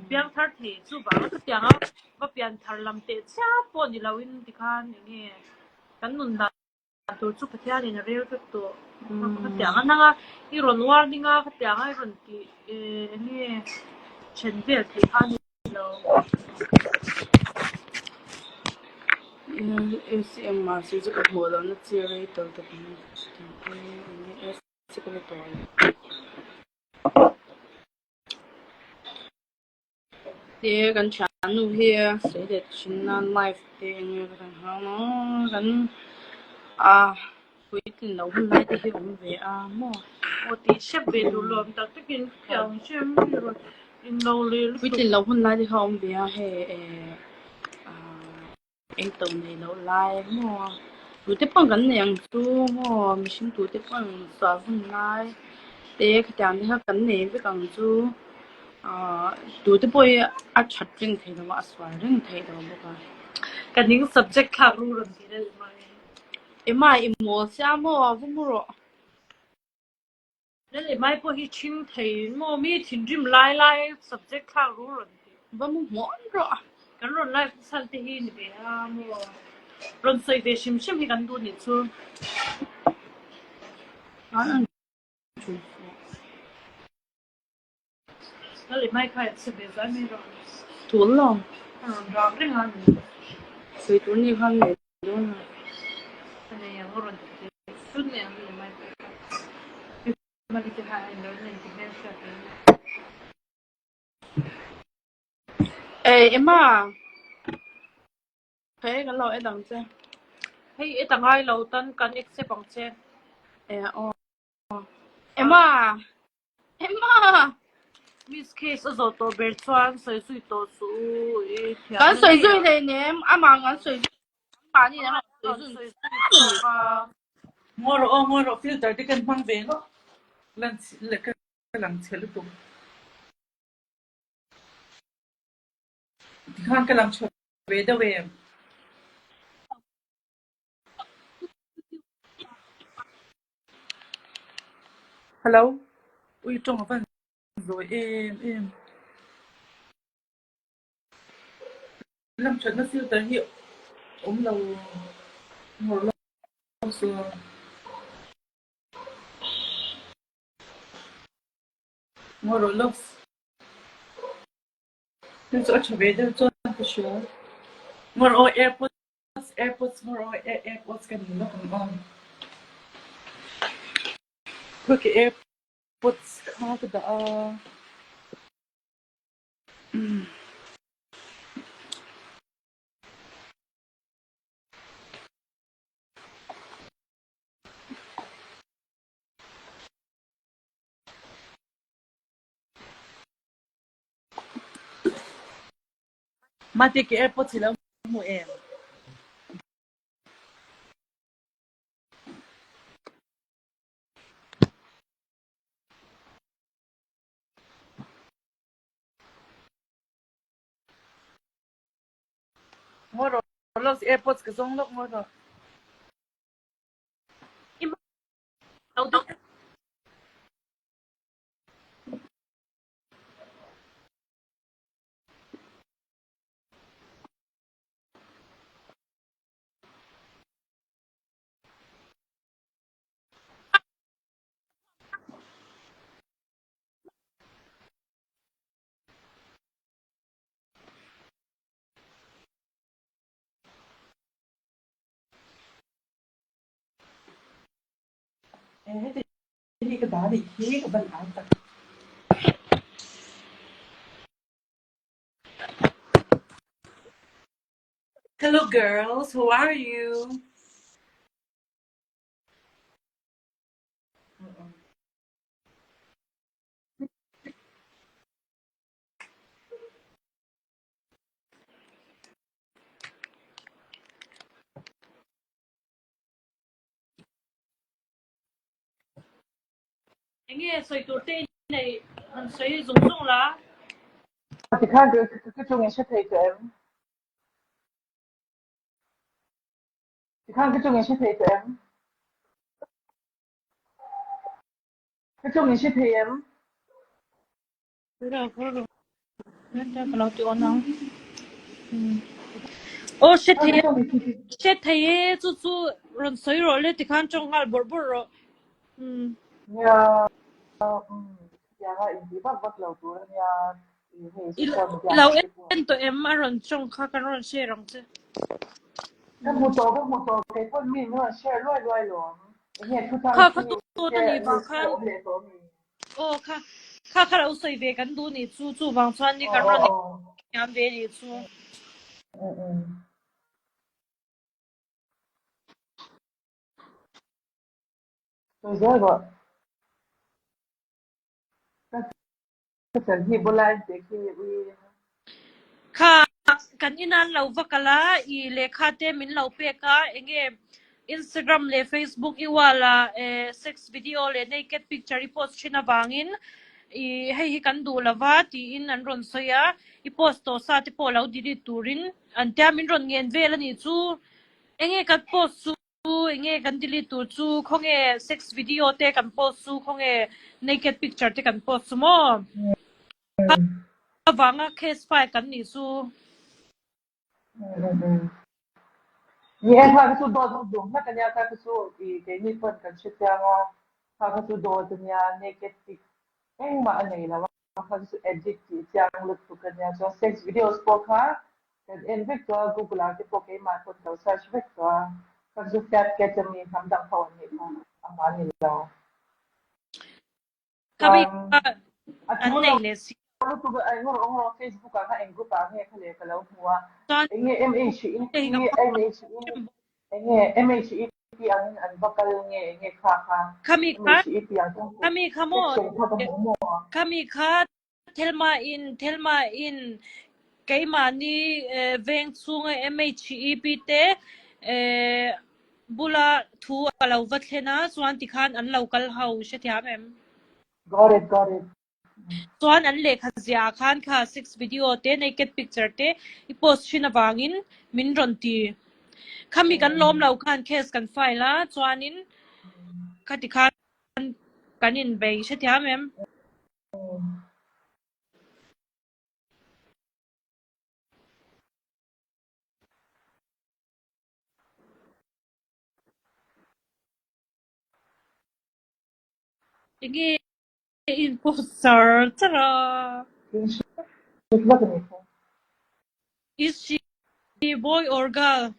Piang thar thei chuvang a chutiang a va pian thar lam teh chiah pawh ni loin tikhan enge kan nun dan tur chu Pathianin a rel vek tawh. Khatiang a nang a, i rawn warning a, khatiang a i rawn tih eng nge then vel theih kha a ni lo. ACM mahse chu ka hmuh lohna chi a rei tawh tak ang e, eng nge AC ka la tawh lo. Te kan thiannu hi sawi leh thin a live te eng nge ka han hau kan a puitlin loh hun lai te hi awm ve a maw. Aw tih hrep ve duh lo awm tak takin thiang hrem hi rawn in lo leh lutuk. Puitlin loh hun lai te kha awm ve a hei eh ah. Eng to nei loh lai maw? Tute pawn kan nei ang chu maw? Mihring tute pawn sual hun lai te khatiang te kha kan nei vek ang chu. Ahh tute pawh hi a that reng thei lo a, a sual reng thei lo bawk a. Ka ning subject thlak ru rawn ti deuh mai. Emma i mawl sia maw? Va mu rawh. Lal Emai pawh hi ṭhing thei maw mi thinrim lai lai subject thlak ru rawn ti. Va mu hmuam rawh. Kan rawn live chhan te hi ni ve a maw. Rawn sawi ve hrim hrim hi kan duh nih chu. Lal Emai kha a chhe ve zai mai rawh. Tul lo. A rawn rak reng a ni. Sawi tur ni khan nei dawn a. A nei ang a rawn ti ve sut mai ang Lal Emai pawh kha. Mali te kha a inlo nen ti hmel hriat reng a. Ei Emma. Hei kan lo add ang che. Hei add a ngai lo tan kan accept ang che. E aw. Emma. Emma! Miss case a zawh tawh ber chuan sawi zui tawh suh u i thiam Kan sawi zui hleinem, amah kan sawi zui mahni an rawn sawi zui tawh a. Ngaw rawh aw, ngaw rawh filter te kan hmang ve ngawt lan leh ka lang chhe lutuk. Tikhan ka lang chhe ve deuh em? Hello, ui tawng a van zawi em em. Lam thatna filter hi awm lo ngawr lo se. Ngawi rawh lawk. Thil chu a tha ve deuh chuan ka hria. Ngawi rawh aw airpods airpods ngawi rawh aw airpods ka nei lawk ang aw. Khawi ka airpods kha ka dah a. Mate ke airpods hi lo hmu em? Ngawi rawh lawk airpods ka zawng lawk ngawi rawh. Heti hi ka dah nih hi ka van au tak. Hello girls, how are you? Enge sawi tur te i nei han sawi zung zung la. Tikhan ka chung in hre thei tawh em? Tikhan ka chung in hre thei tawh em? Ka chung in hre thei em? Ka lo ti awn ang. Aw hre thei e, hre thei e chu chu rawn sawi rawh le tikhan tawng nghal bawrh bawrh rawh. Nia, tianga inti vak vak lo tur ania hei social media I lo en tawh em a rawn tawng kha kan rawn share ang che. Ka hmu tawh ka hmu tawh kei pawn mi min rawn share luai luai lawm. Enge thuthang Kha kha tu ta ni vang khan. Aw kha kha kha lo sawi ve kan duh nih chu chuvang chuan ni kan rawn thiam ve nih chu. Sawi zel rawh. Ka chal hi bula en teh khi ui. Kha kan inan lo va kal a i lehkha te min lo pek a enge Instagram leh Facebook i wall ah sex video leh naked picture i post thin avangin i hei hi kan duh lova tiin an rawn sawi a i post tawh sa te pawh lo delete turin an tia min rawn ngen vel a nih chu enge kan post chu enge kan delete tur chu khawnge sex video te kan post chu khawnge naked picture te kan post chu maw avanga case file kan nih chu. Ni e, kha kha chu dawt vak duh hmak ania, kha kha chu i keini pawn kan hre chiang a, kha kha chu dawt ania, naked pic engmah a nei lo a, kha kha chu edit tih chiang lutuk ania, chuan sex videos pawh kha kan en vek tawh a, google ah te pawh keimah pawn ka lo search vek tawh a, kha kha chu fat cat ami hnam dang ho an nih kha, amah a ni lo. Khabi Chuan kha a an thu nei lo leh si. lutuk a, eng rawh rawh Facebook ah kha eng group ah nge kha leh ka lo hmu a, Chuan eng nge MHEP hei ka hmang MHE eng nge MHEP angin an va kal nge eng nge kha kha Khami kha MHEP ang chuan khami kha maw section kha ka hmu maw? khami kha Thelma in Thelma in keimahni veng chhunga MHEP te bula thu a lo va thlen a chuan tikhan an lo kal ho hrethiam em? Got it, got it. Chuan an lehkha ziah ah khan kha sex video te naked picture te i post thin avangin min rawn ti. Khami kan lawm lo khan case kan file a chuanin khati khan kan inbei hrethiam em? Enge. In post char char a. Screenshot vak a ni kha. Is she boy or girl?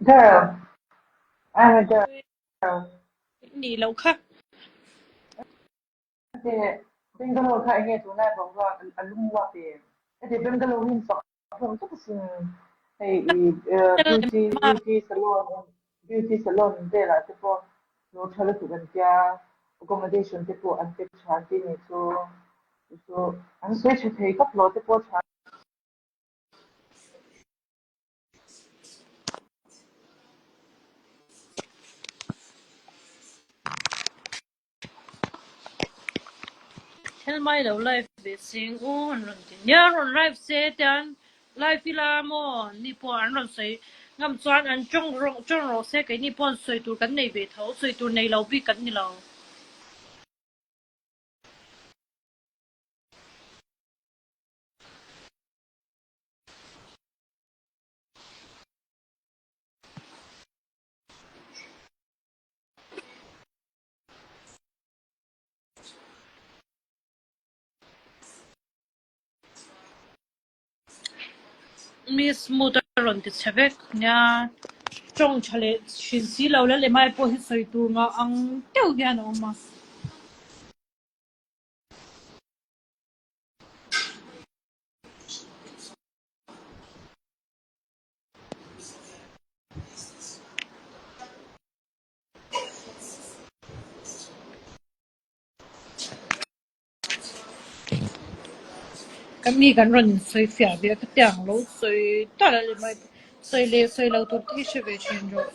Girl. I'm a girl. Nih loh kha. Heti Bangalore kha enge tunlai boruak a lum uap em? Heti Bangalore hi in fak hlawm tak asin hei i beauty beauty salon beauty salon velah te pawh lo tha lutuk an tia accommodation te pawh an pe tha an ti ni chu chu an sawi tha thei khawp lo te pawh tha Helmai lo live ve sing u an rawn ti nia rawn live se tian live ila maw ni pawh an rawn sawi ngam chuan an tawng rawh tawng rawh se keini pawh an sawi tur kan nei ve tho sawi tur nei lo bik kan ni lo. Miss mood a rawn ti chhe vek nia tawng tha leh thin si lo la lemai pawh hi sawi tur ngah ang deuh hian a awm a. Kan mi kan rawn insawi fiah ve a, ka tiang lo sawi tal a ni mai. Sawi leh sawi lo tur te hi hre ve thin rawh.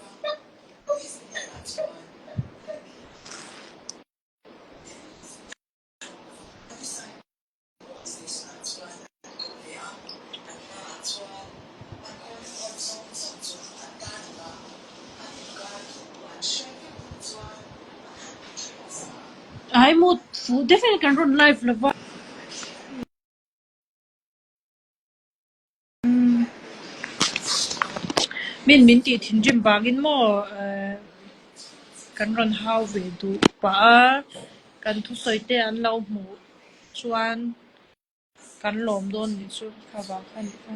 Ai mut fuh deuhin kan rawn live lo va. Min min tih thinrim vangin maw kan rawn hau ve duh pah a, kan thusawi te an lo hmuh chuan kan lawm dawn nih chu kha vang kha nih kha.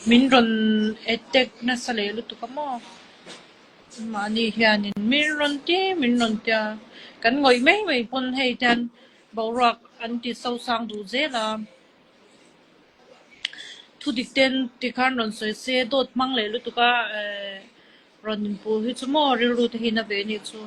Min rawn attack nasa leh lutuk a maw? Mahni hianin min rawn ti min rawn tia kan ngawih mai mai pawn hei hian boruak an ti sosang duh zel a. Thu dik ten tikhan rawn sawi se dawt hmang leh lutuk a eh rawn inpuh hi chu maw rilru te hi na ve nih chu.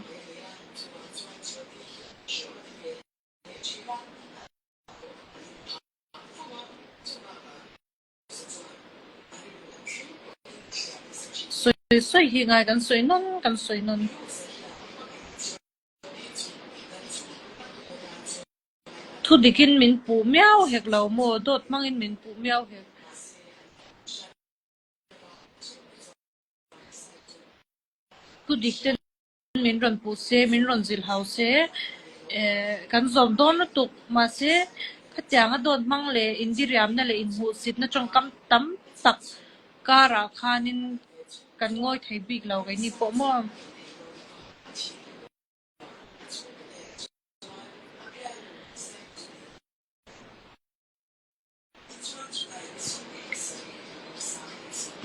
Sawi sawi hi ngai kan sawi nawn kan sawi nawn. Thu dikin min puh miau hek lo maw dawt hmangin min puh miau hek. Thu dik ten Min rawn puh se, min rawn zilh hau se, eh kan zawm dawn lutuk. Mahse, khatianga dawt hmang leh indiriamna leh inhmuhsitna tawngkam tam tak karah khanin kan ngawi thei bik lo keini pawh maw?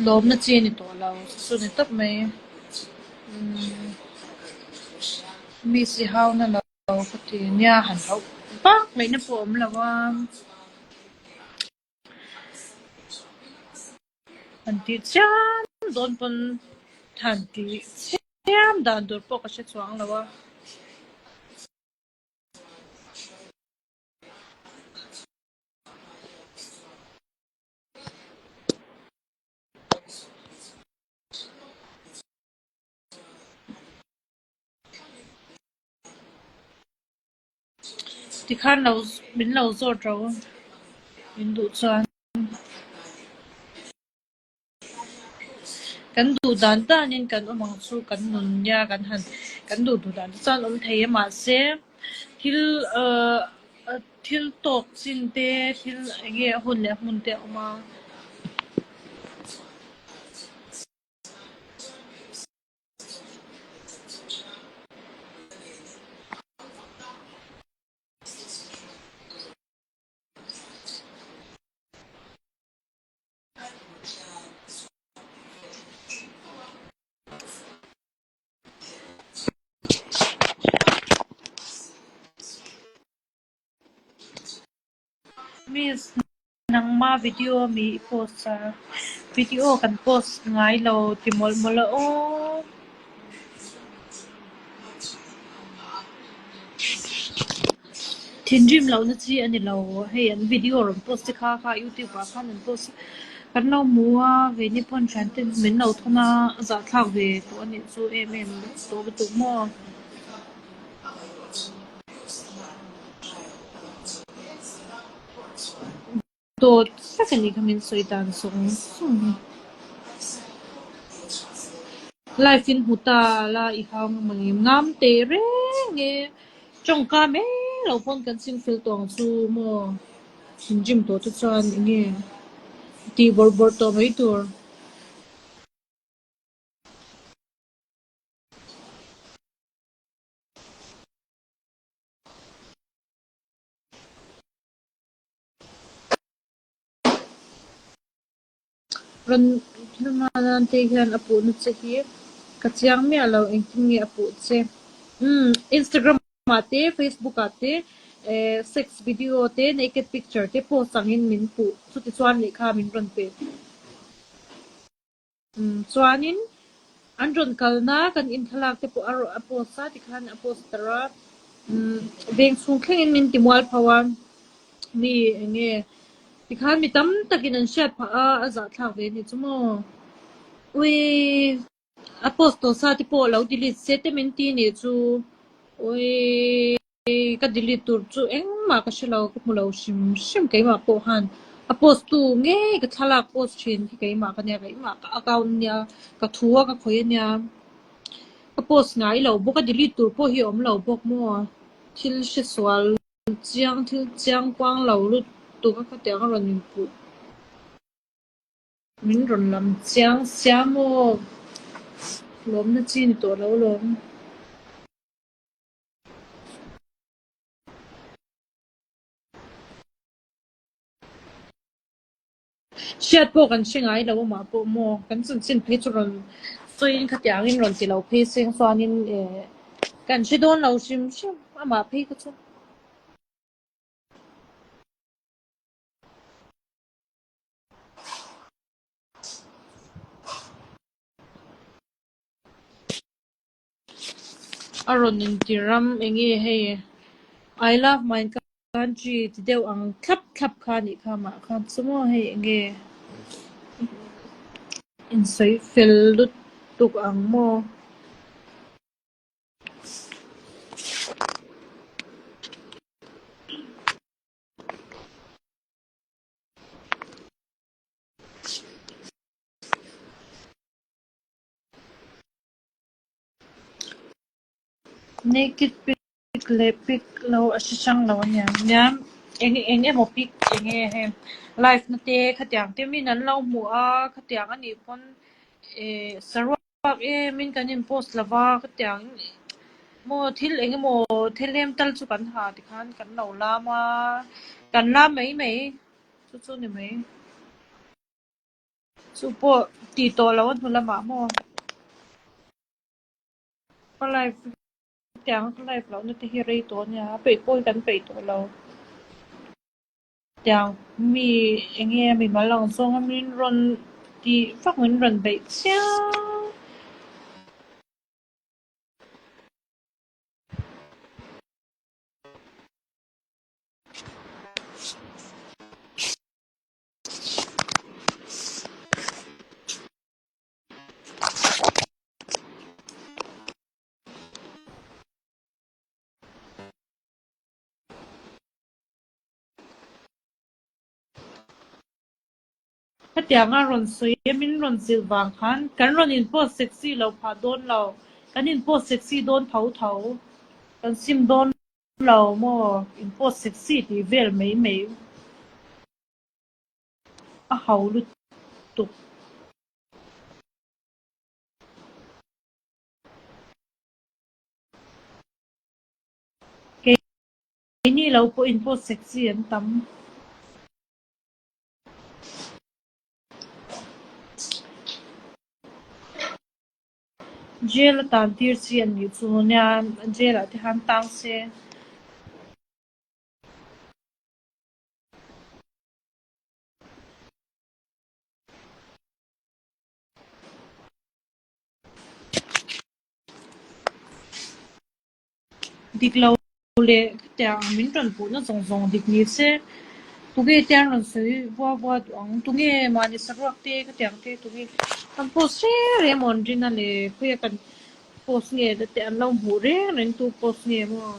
Lawmna chi a ni tawh lo, chu ni tawp mai. Umm mi si hauna lo ka ti nia han hauh vak ngaihna pawh a awm lo a. Han tih chiam dawn pawn han tih chiam dan tur pawh ka hre chuang lo a. Tikhan lo min lo zawt ro min duh chuan. Kan duh dan danin kan awm ang chu kan nun nia kan han kan duh duh dan te chuan awm thei a mahse thil ahh thil tawk chin te thil eng nge a hun leh a hmun te a awm a. Miss nangma video mi i post a, video kan post ngai lo ti mawlh mawlh a aw. Thinrim lohna chi a ni lo, hei an video rawn post te kha kha youtube ah khan an post a, kan lo hmu a, keini pawn thiante min lo thawn a, a zahthlak ve tawh a nih chu em em tawh lutuk maw. Dawt vek a nih kha min sawi dan zawng zawng hi. Live in hmu ta la i hau ngam ang em? Ngam teh reng e. Tawngka mai lo pawn kan ching fel tawh ang chu maw? Thinrim tawh te chuan eng nge tih bawrh bawrh tawh mai tur. Rawn thil hman te hian a puhna che hi ka chiang miah lo engtin nge a puh che. Umm Instagram ah te Facebook ah te eh sex video te naked picture te post angin min puh chutichuan lehkha min rawn pe. Umm chuanin an rawn kalna kan inthlalak te pawh a a post a tikhan a post tar a umm veng chhung thlengin min ti mual pho a mi eng nge tikhan mi tam takin an hriat phah a a zahthlak ve anih chu maw ui a post tawh sa te pawh lo delete se te min ti anih chu ui. Ka delete tur chu engmah ka hre lo, ka hmu lo hrim hrim keimah pawh khan a post tu ngei ka thlalak post thin khi keimah ka nia, keimah ka account ania, ka thu a ka khawih ania, ka post ngai lo bawk a, delete tur pawh hi a awm lo bawk maw, thil hre sual chiang thil chiang kuang lo lutuk a khatiang a rawn inpuh. Min rawn lam chiang sia maw, lawmna chi ni tawh lo lawm. Hriat pawh kan hre ngai lo amah pawh maw kan chanchin phei chu rawn sawiin khatiangin rawn ti lo phei seng chuanin eh kan hre dawn lo hrim hrim amah phei kha chu. A rawn inti ram eng nge hei I love my country ti deuh ang thlap thlap kha anih kha mah kha chu maw hei eng nge insawi fel lutuk ang maw. Naked pic leh pic lo a hre hrang lo ania. Nia eng eng emaw pic eng nge hei live na te khatiang te min an lo hmuh a khatiang anih pawn eh saruak emin kan in post lo va khatiang maw thil eng emaw thil hem tal chu kan ha tikhan kan lo lam a kan lam mai mai chu chu ni mai. Chu pawh tih tawh loh a hnu lamah maw? Ka live tiang ka live lohna te hi rei tawh ania, a peih pawh hi kan peih tawh lo. Tiang mi eng nge mi mal ang zawnga min rawn tih vak min rawn beih chiang. Hetianga rawn sawi a min rawn zilh vang khan kan rawn in post sexy lo phah dawn lo, kan in post sexy dawn tho tho, kan sim dawn lo maw in post sexy tih vel mai mai. A ho lutuk. Keini lo pawhin post sexy an tam. Jail a tan tir chi an nih chu nia jail ah te khan tang se. Dik lo leh khatiang min rawn puhna zawng zawng dik ni se, tunge te an rawn sawi vua vua duh ang? Tunge mahni saruak te khatiang te tunge kan post reng reng maw an rin a le? Khawiah kan post nge te an lo hmuh reng reng tu post nge maw?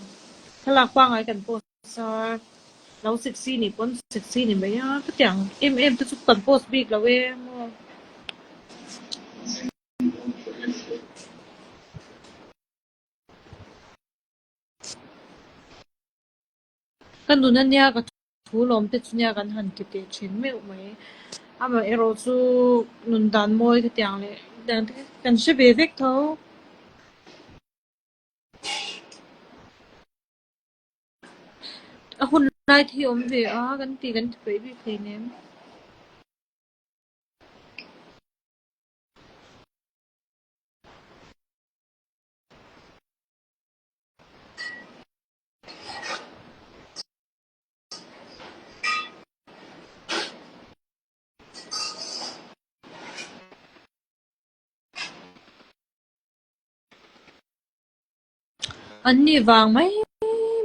Thlalak pangngai kan post a, lo sexy nih pawn sexy ni mai a, khatiang em em te chu kan post bik lo e maw? Ka nun a nia ka thu lawm te chu nia kan han ti teh thin meuh mai. Amaherawh chu nun dan mawi khatiang leh dan te kan hre ve vek tho. A hun lai te hi awm ve a kan ti kan ti peih bik hleinem. An nih vang mai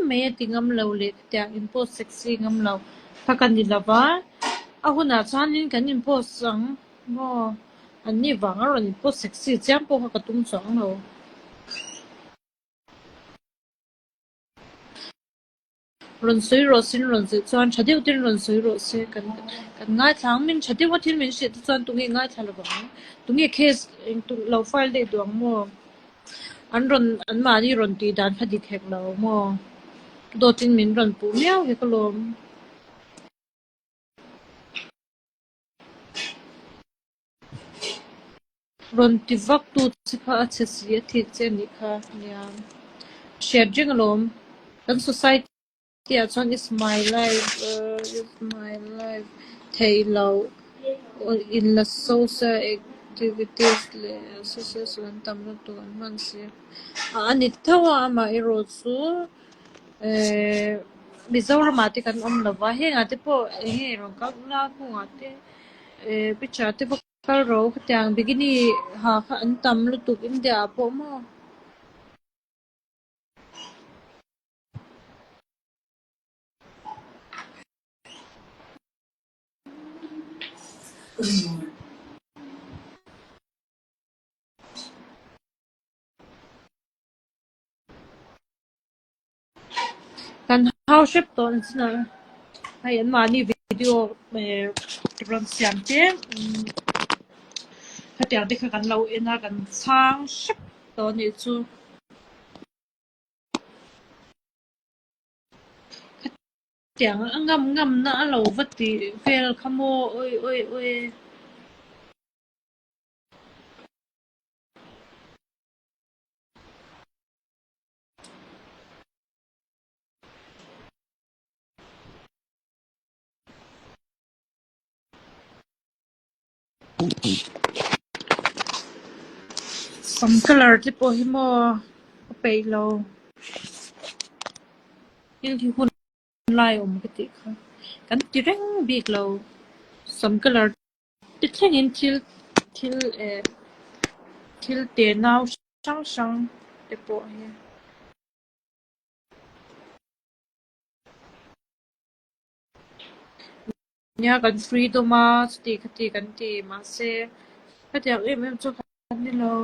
mai a ti ngam lo leh khatiang in post sexy ngam lo kha ka ni lo va, a hunah chuanin kan in post ang maw? An nih vang a rawn in post sexy chiam pawh kha ka tum chuang lo. Rawn sawi rawh se, rawn zilh chuan tha deuh ten rawn sawi rawh se. Kan kan ngaithla ang, min tha deuha thil min hrilh te chuan tunge ngaithla lo vang? Tunge case eng tuk lo file daih duh ang maw? An rawn an mahni rawn tih dan kha dik hek lo maw? Dawtin min rawn puh miau hek alawm. Rawn ti vak tu che kha a chhe si a thik che anih kha nia. Hriat reng alawm. Kan society ah chuan it's my life it's my life theih loh in la social activities leh social chu an tam lutuk an hman si a. A ni tho a amaherawh chu eh Mizoram ah te kan awm lova hengah te pawh eng nge rawn kal ula kungah te eh picture te pawh Kal ro khatiang bikini ha kha an tam lutuk India ah pawh maw? Kan hau hrep tawh an chin a, hei anmahni video rawn siam te khatiang te kha kan lo en a kan chhang hrep tawh anih chu. Khatiang a ngam ngam na a lo va tih vel kha maw awi awi awi. Sam colour te pawh hi maw ka peih lo thil hi hun lai awm ka tih kha kan ti reng bik lo sam colour te thlengin thil thil eh thil te nau hrang hrang te pawh hi. Nia kan freedom a chuti khati kan ti mahse khatiang em em chu kan ni lo.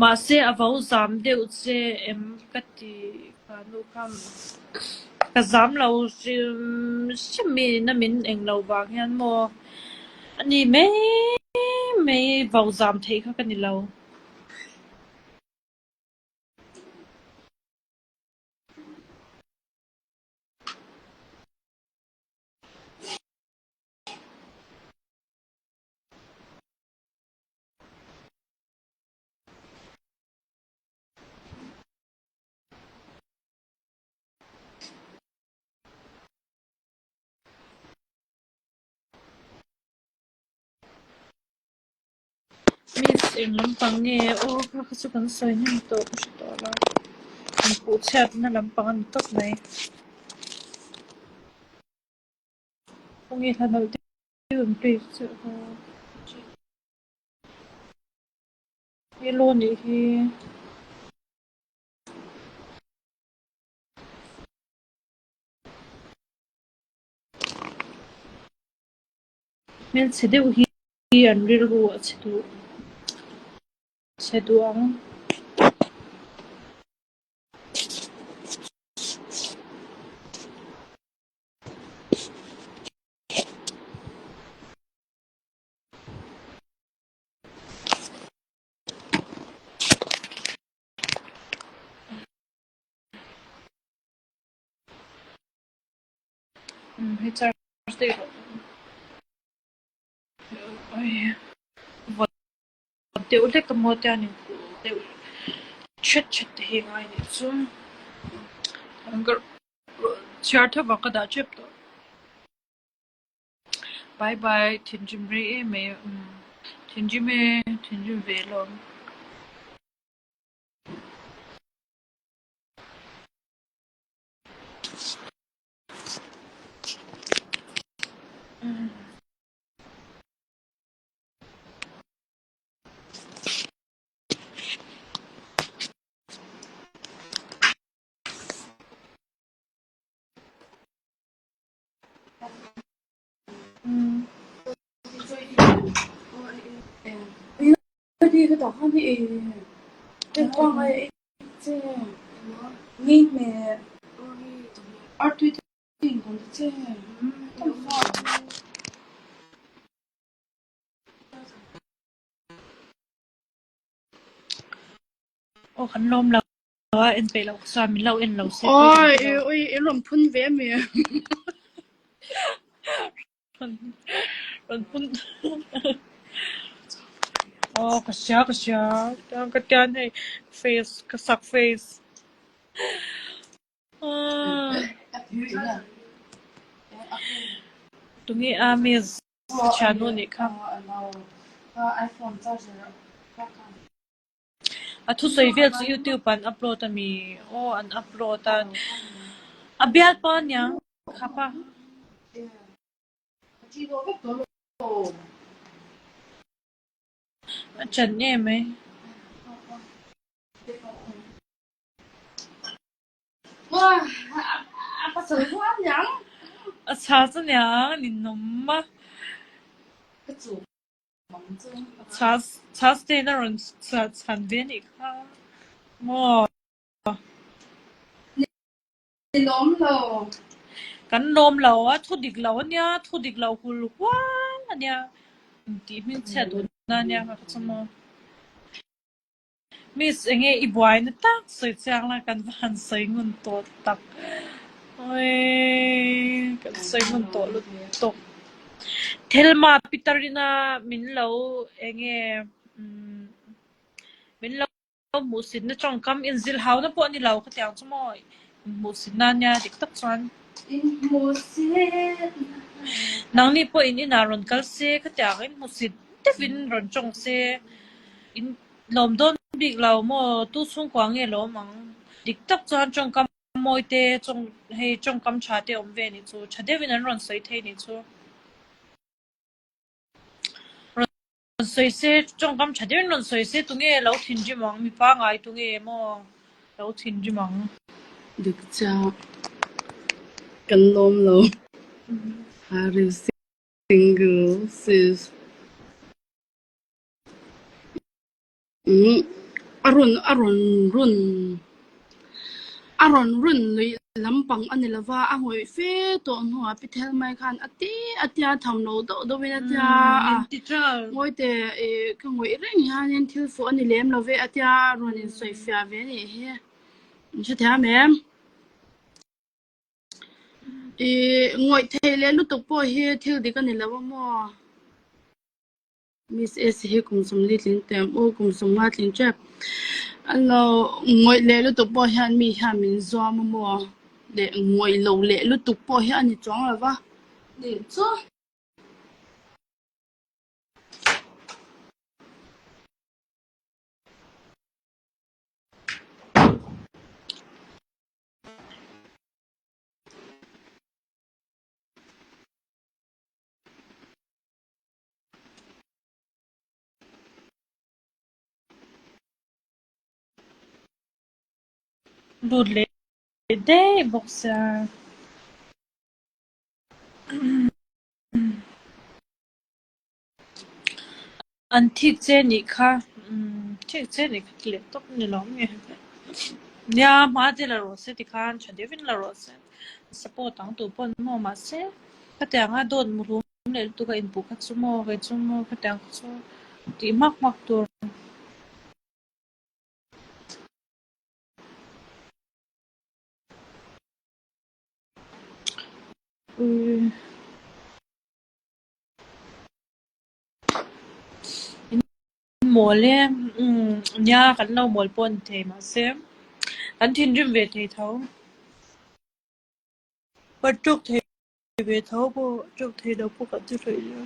Mahse a vo zam deuh che em ka ti kha nu kha ka zam lo hrim hrim mi na min eng lo vang hian maw a ni mai mai vo zam theih kha ka ni lo. Miss eng lampang nge aw kha kha chu kan sawi hnem tawh ka hre tawh lo. Inpuh chhiatna lampang a ni tawp mai. Khawnge hla nalh deuh in play chu aw. Ilo nih hi. Hmelchhe deuh hi an rilru a chhe duh chhe duh ang. Hei charge daih rawh. Vawt deuh hlek a maw tian in kuh deuh chet chet te hi ngai nih chu. Chhiar tho vang ka dah tep tawh. Bye bye thinrim rei em mai thinrim e thinrim ve lawm. Aw kan lawm lo a en peih loh chuan min lo en lo se Oi oi i rawn phun ve ami? Rawn phun Aw ka hria ka hria ka tian hei face ka sak face. Tunge a miss thiannu nih kha. A thusawi vel chu YouTube ah an upload a mi? Aw an upload a. A bialpa aniang khap a. A chan em ai. A cha chu niang an inawm a. Chas te in a rawn chhan ve anih kha maw? Kan lawm lo a, thu dik lo ania, thu dik lo hul hual ania, intih hmingchhiat duhna ania ka chu maw. Miss enge i buaina tak sawi chiang la kan va han sawi ngun tawh tak. Awii kan sawi ngun tawh lutuk. Thelma Peter-ina min lo enge min lo hmuhsitna tawngkam inzilhauna pawh a ni lo khatiang chu maw inhmuhsitna ania dik tak chuan. Nangni pawh in inah rawn kal se khatiang inhmuhsit deuhin rawn tawng se in Lawm dawn bik lo maw? Tu chhungkua nge lawm ang? Dik tak chuan tawngkam mawi te, hei tawngkam tha te awm ve nih chu. Tha deuhin an rawn sawi thei nih chu. Rawn sawi se, tawngkam tha deuhin rawn sawi se tunge lo thinrim ang? Mi pangai tunge maw lo thinrim ang? Dik chiah kan lawm lo. Are you single sis? A rawn a rawn run a rawn run lui lampang a ni lova a ngawih fe tawh hnuah Pi Thelmai khan a ti a tia tham lo deuh deuhin a tia a ngawi teh ih ka ngawih reng hianin thil fuh a ni lem lo ve a tia a rawn insawi fiah ve a nih hi in hrethiam em? Ih ngawih theih leh lutuk pawh hi thil dik a ni lo a maw? Miss S hi kum 40 tling teh u, kum 50 tling tep. An lo ngawih leh lutuk pawh hian mi hian min zuam a maw? Leh ngawih lo leh lutuk pawh hi a ni chuang lo va. Nih chu. Lut leh daih bawk sia. An thik che nih kha, thik che nih kha ti leh tawp ni lo nge. Nia hma te la rawh se tikhan tha deuhin la rawh se. Support ang tur pawh an maw mahse khatianga dawt muhlum leh lutuk a inpuh kha chu maw kei chu maw khatiang kha chu tih hmak hmak tur. In mawl e, nia kan lo mawl pawh a ni thei mahse kan thinrim ve thei tho. Kan tawk thei ve tho pawh tawk thei lo pawh kan ti hlawih lo.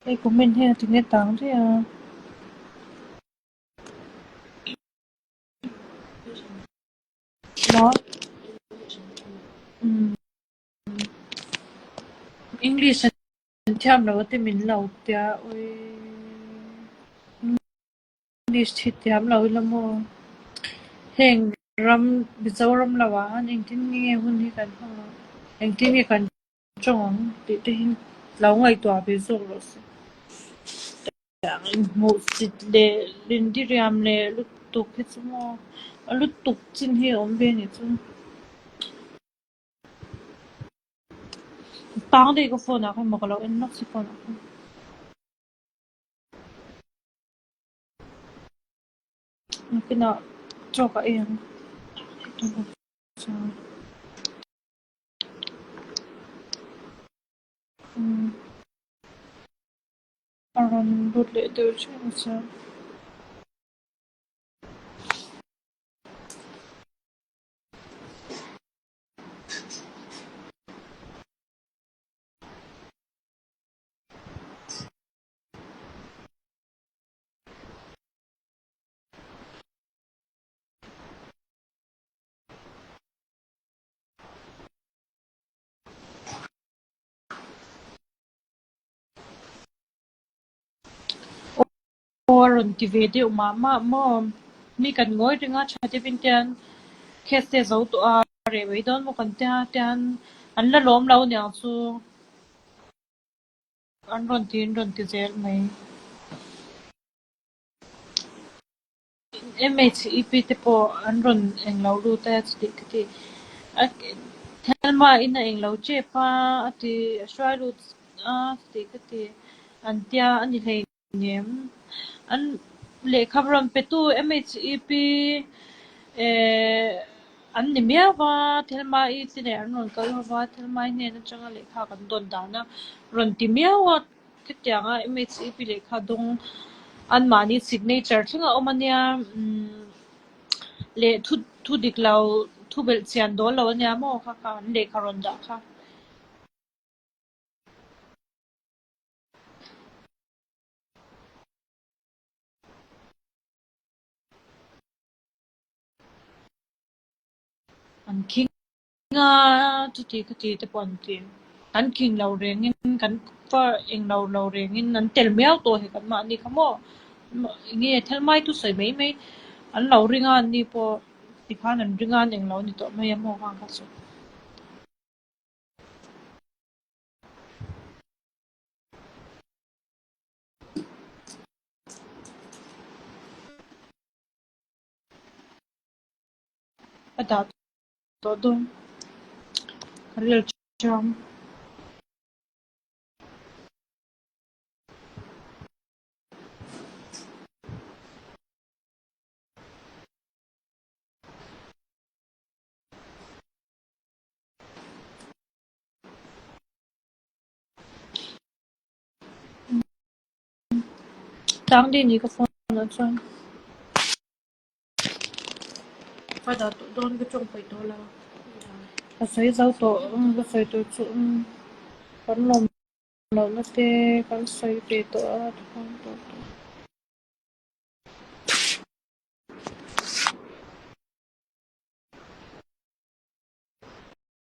Hei comment hian a ti nge tang daih a. Maw? Umm. English an thiam lo a ti min lo tia ui. English thi thiam lo ila maw? Heng ram Mizoram lo ah han engtin nge hun hi kan hmang ang? Engtin nge kan tawng ang tih te hi lo ngaihtuah ve zawk rawh se. Hmuh chit leh lindiriam leh lutuk hi chu maw a lutuk chin hi a awm ve anih chu. Tang daih ka phone ah khan maw ka lo en lawk si phone ah khan. Nakinah chaw ka ei ang. A rawn lut leh deuh ṭhin a chuan. Aw a rawn ti ve deuh mah mah maw? Mi kan ngawi reng a, tha deuhin tian case te zo tawh a, reh mai dawn maw kan tia tian an la lawm lo niang chu an rawn ti an rawn ti zel mai. MHEP te pawh an rawn englo lut a chutih ka ti. Thelma in a englo tep a, a ti a hruai lut a chutih ka ti. An tia a ni hleinem. An lehkha rawn petu MHEP eh an ni miau va, Thelma i te leh an rawn kal ho va, Thelma i hnen atanga lehkha kan dawn dan a rawn ti miau a. Khitianga MHEP lehkha dawng anmahni signature thleng a awm a nia leh thu thu dik lo thu belh chian dawl lo a nia maw kha kha an lehkha rawn dah kha. An khing a chuti khati te pawh an ti. Kan khing lo rengin kan fa eng lo lo rengin an tel miau tawh hek an mahni kha maw enge thil mai tu sawi mai mai an lo ring a anni pawh tikhan an ring a an eng lo ni tawh mai a maw khang kha chu. A dah tawh dawn. Ka rel ṭam. Tlang dih nih ka phone ah chuan. Ka dah tawh dawn ka tawng peih tawh lo. Ka sawi zo tawh ka sawi tur chu kan lawm lohna te kan sawi ve tawh a tikhan tawh tawh.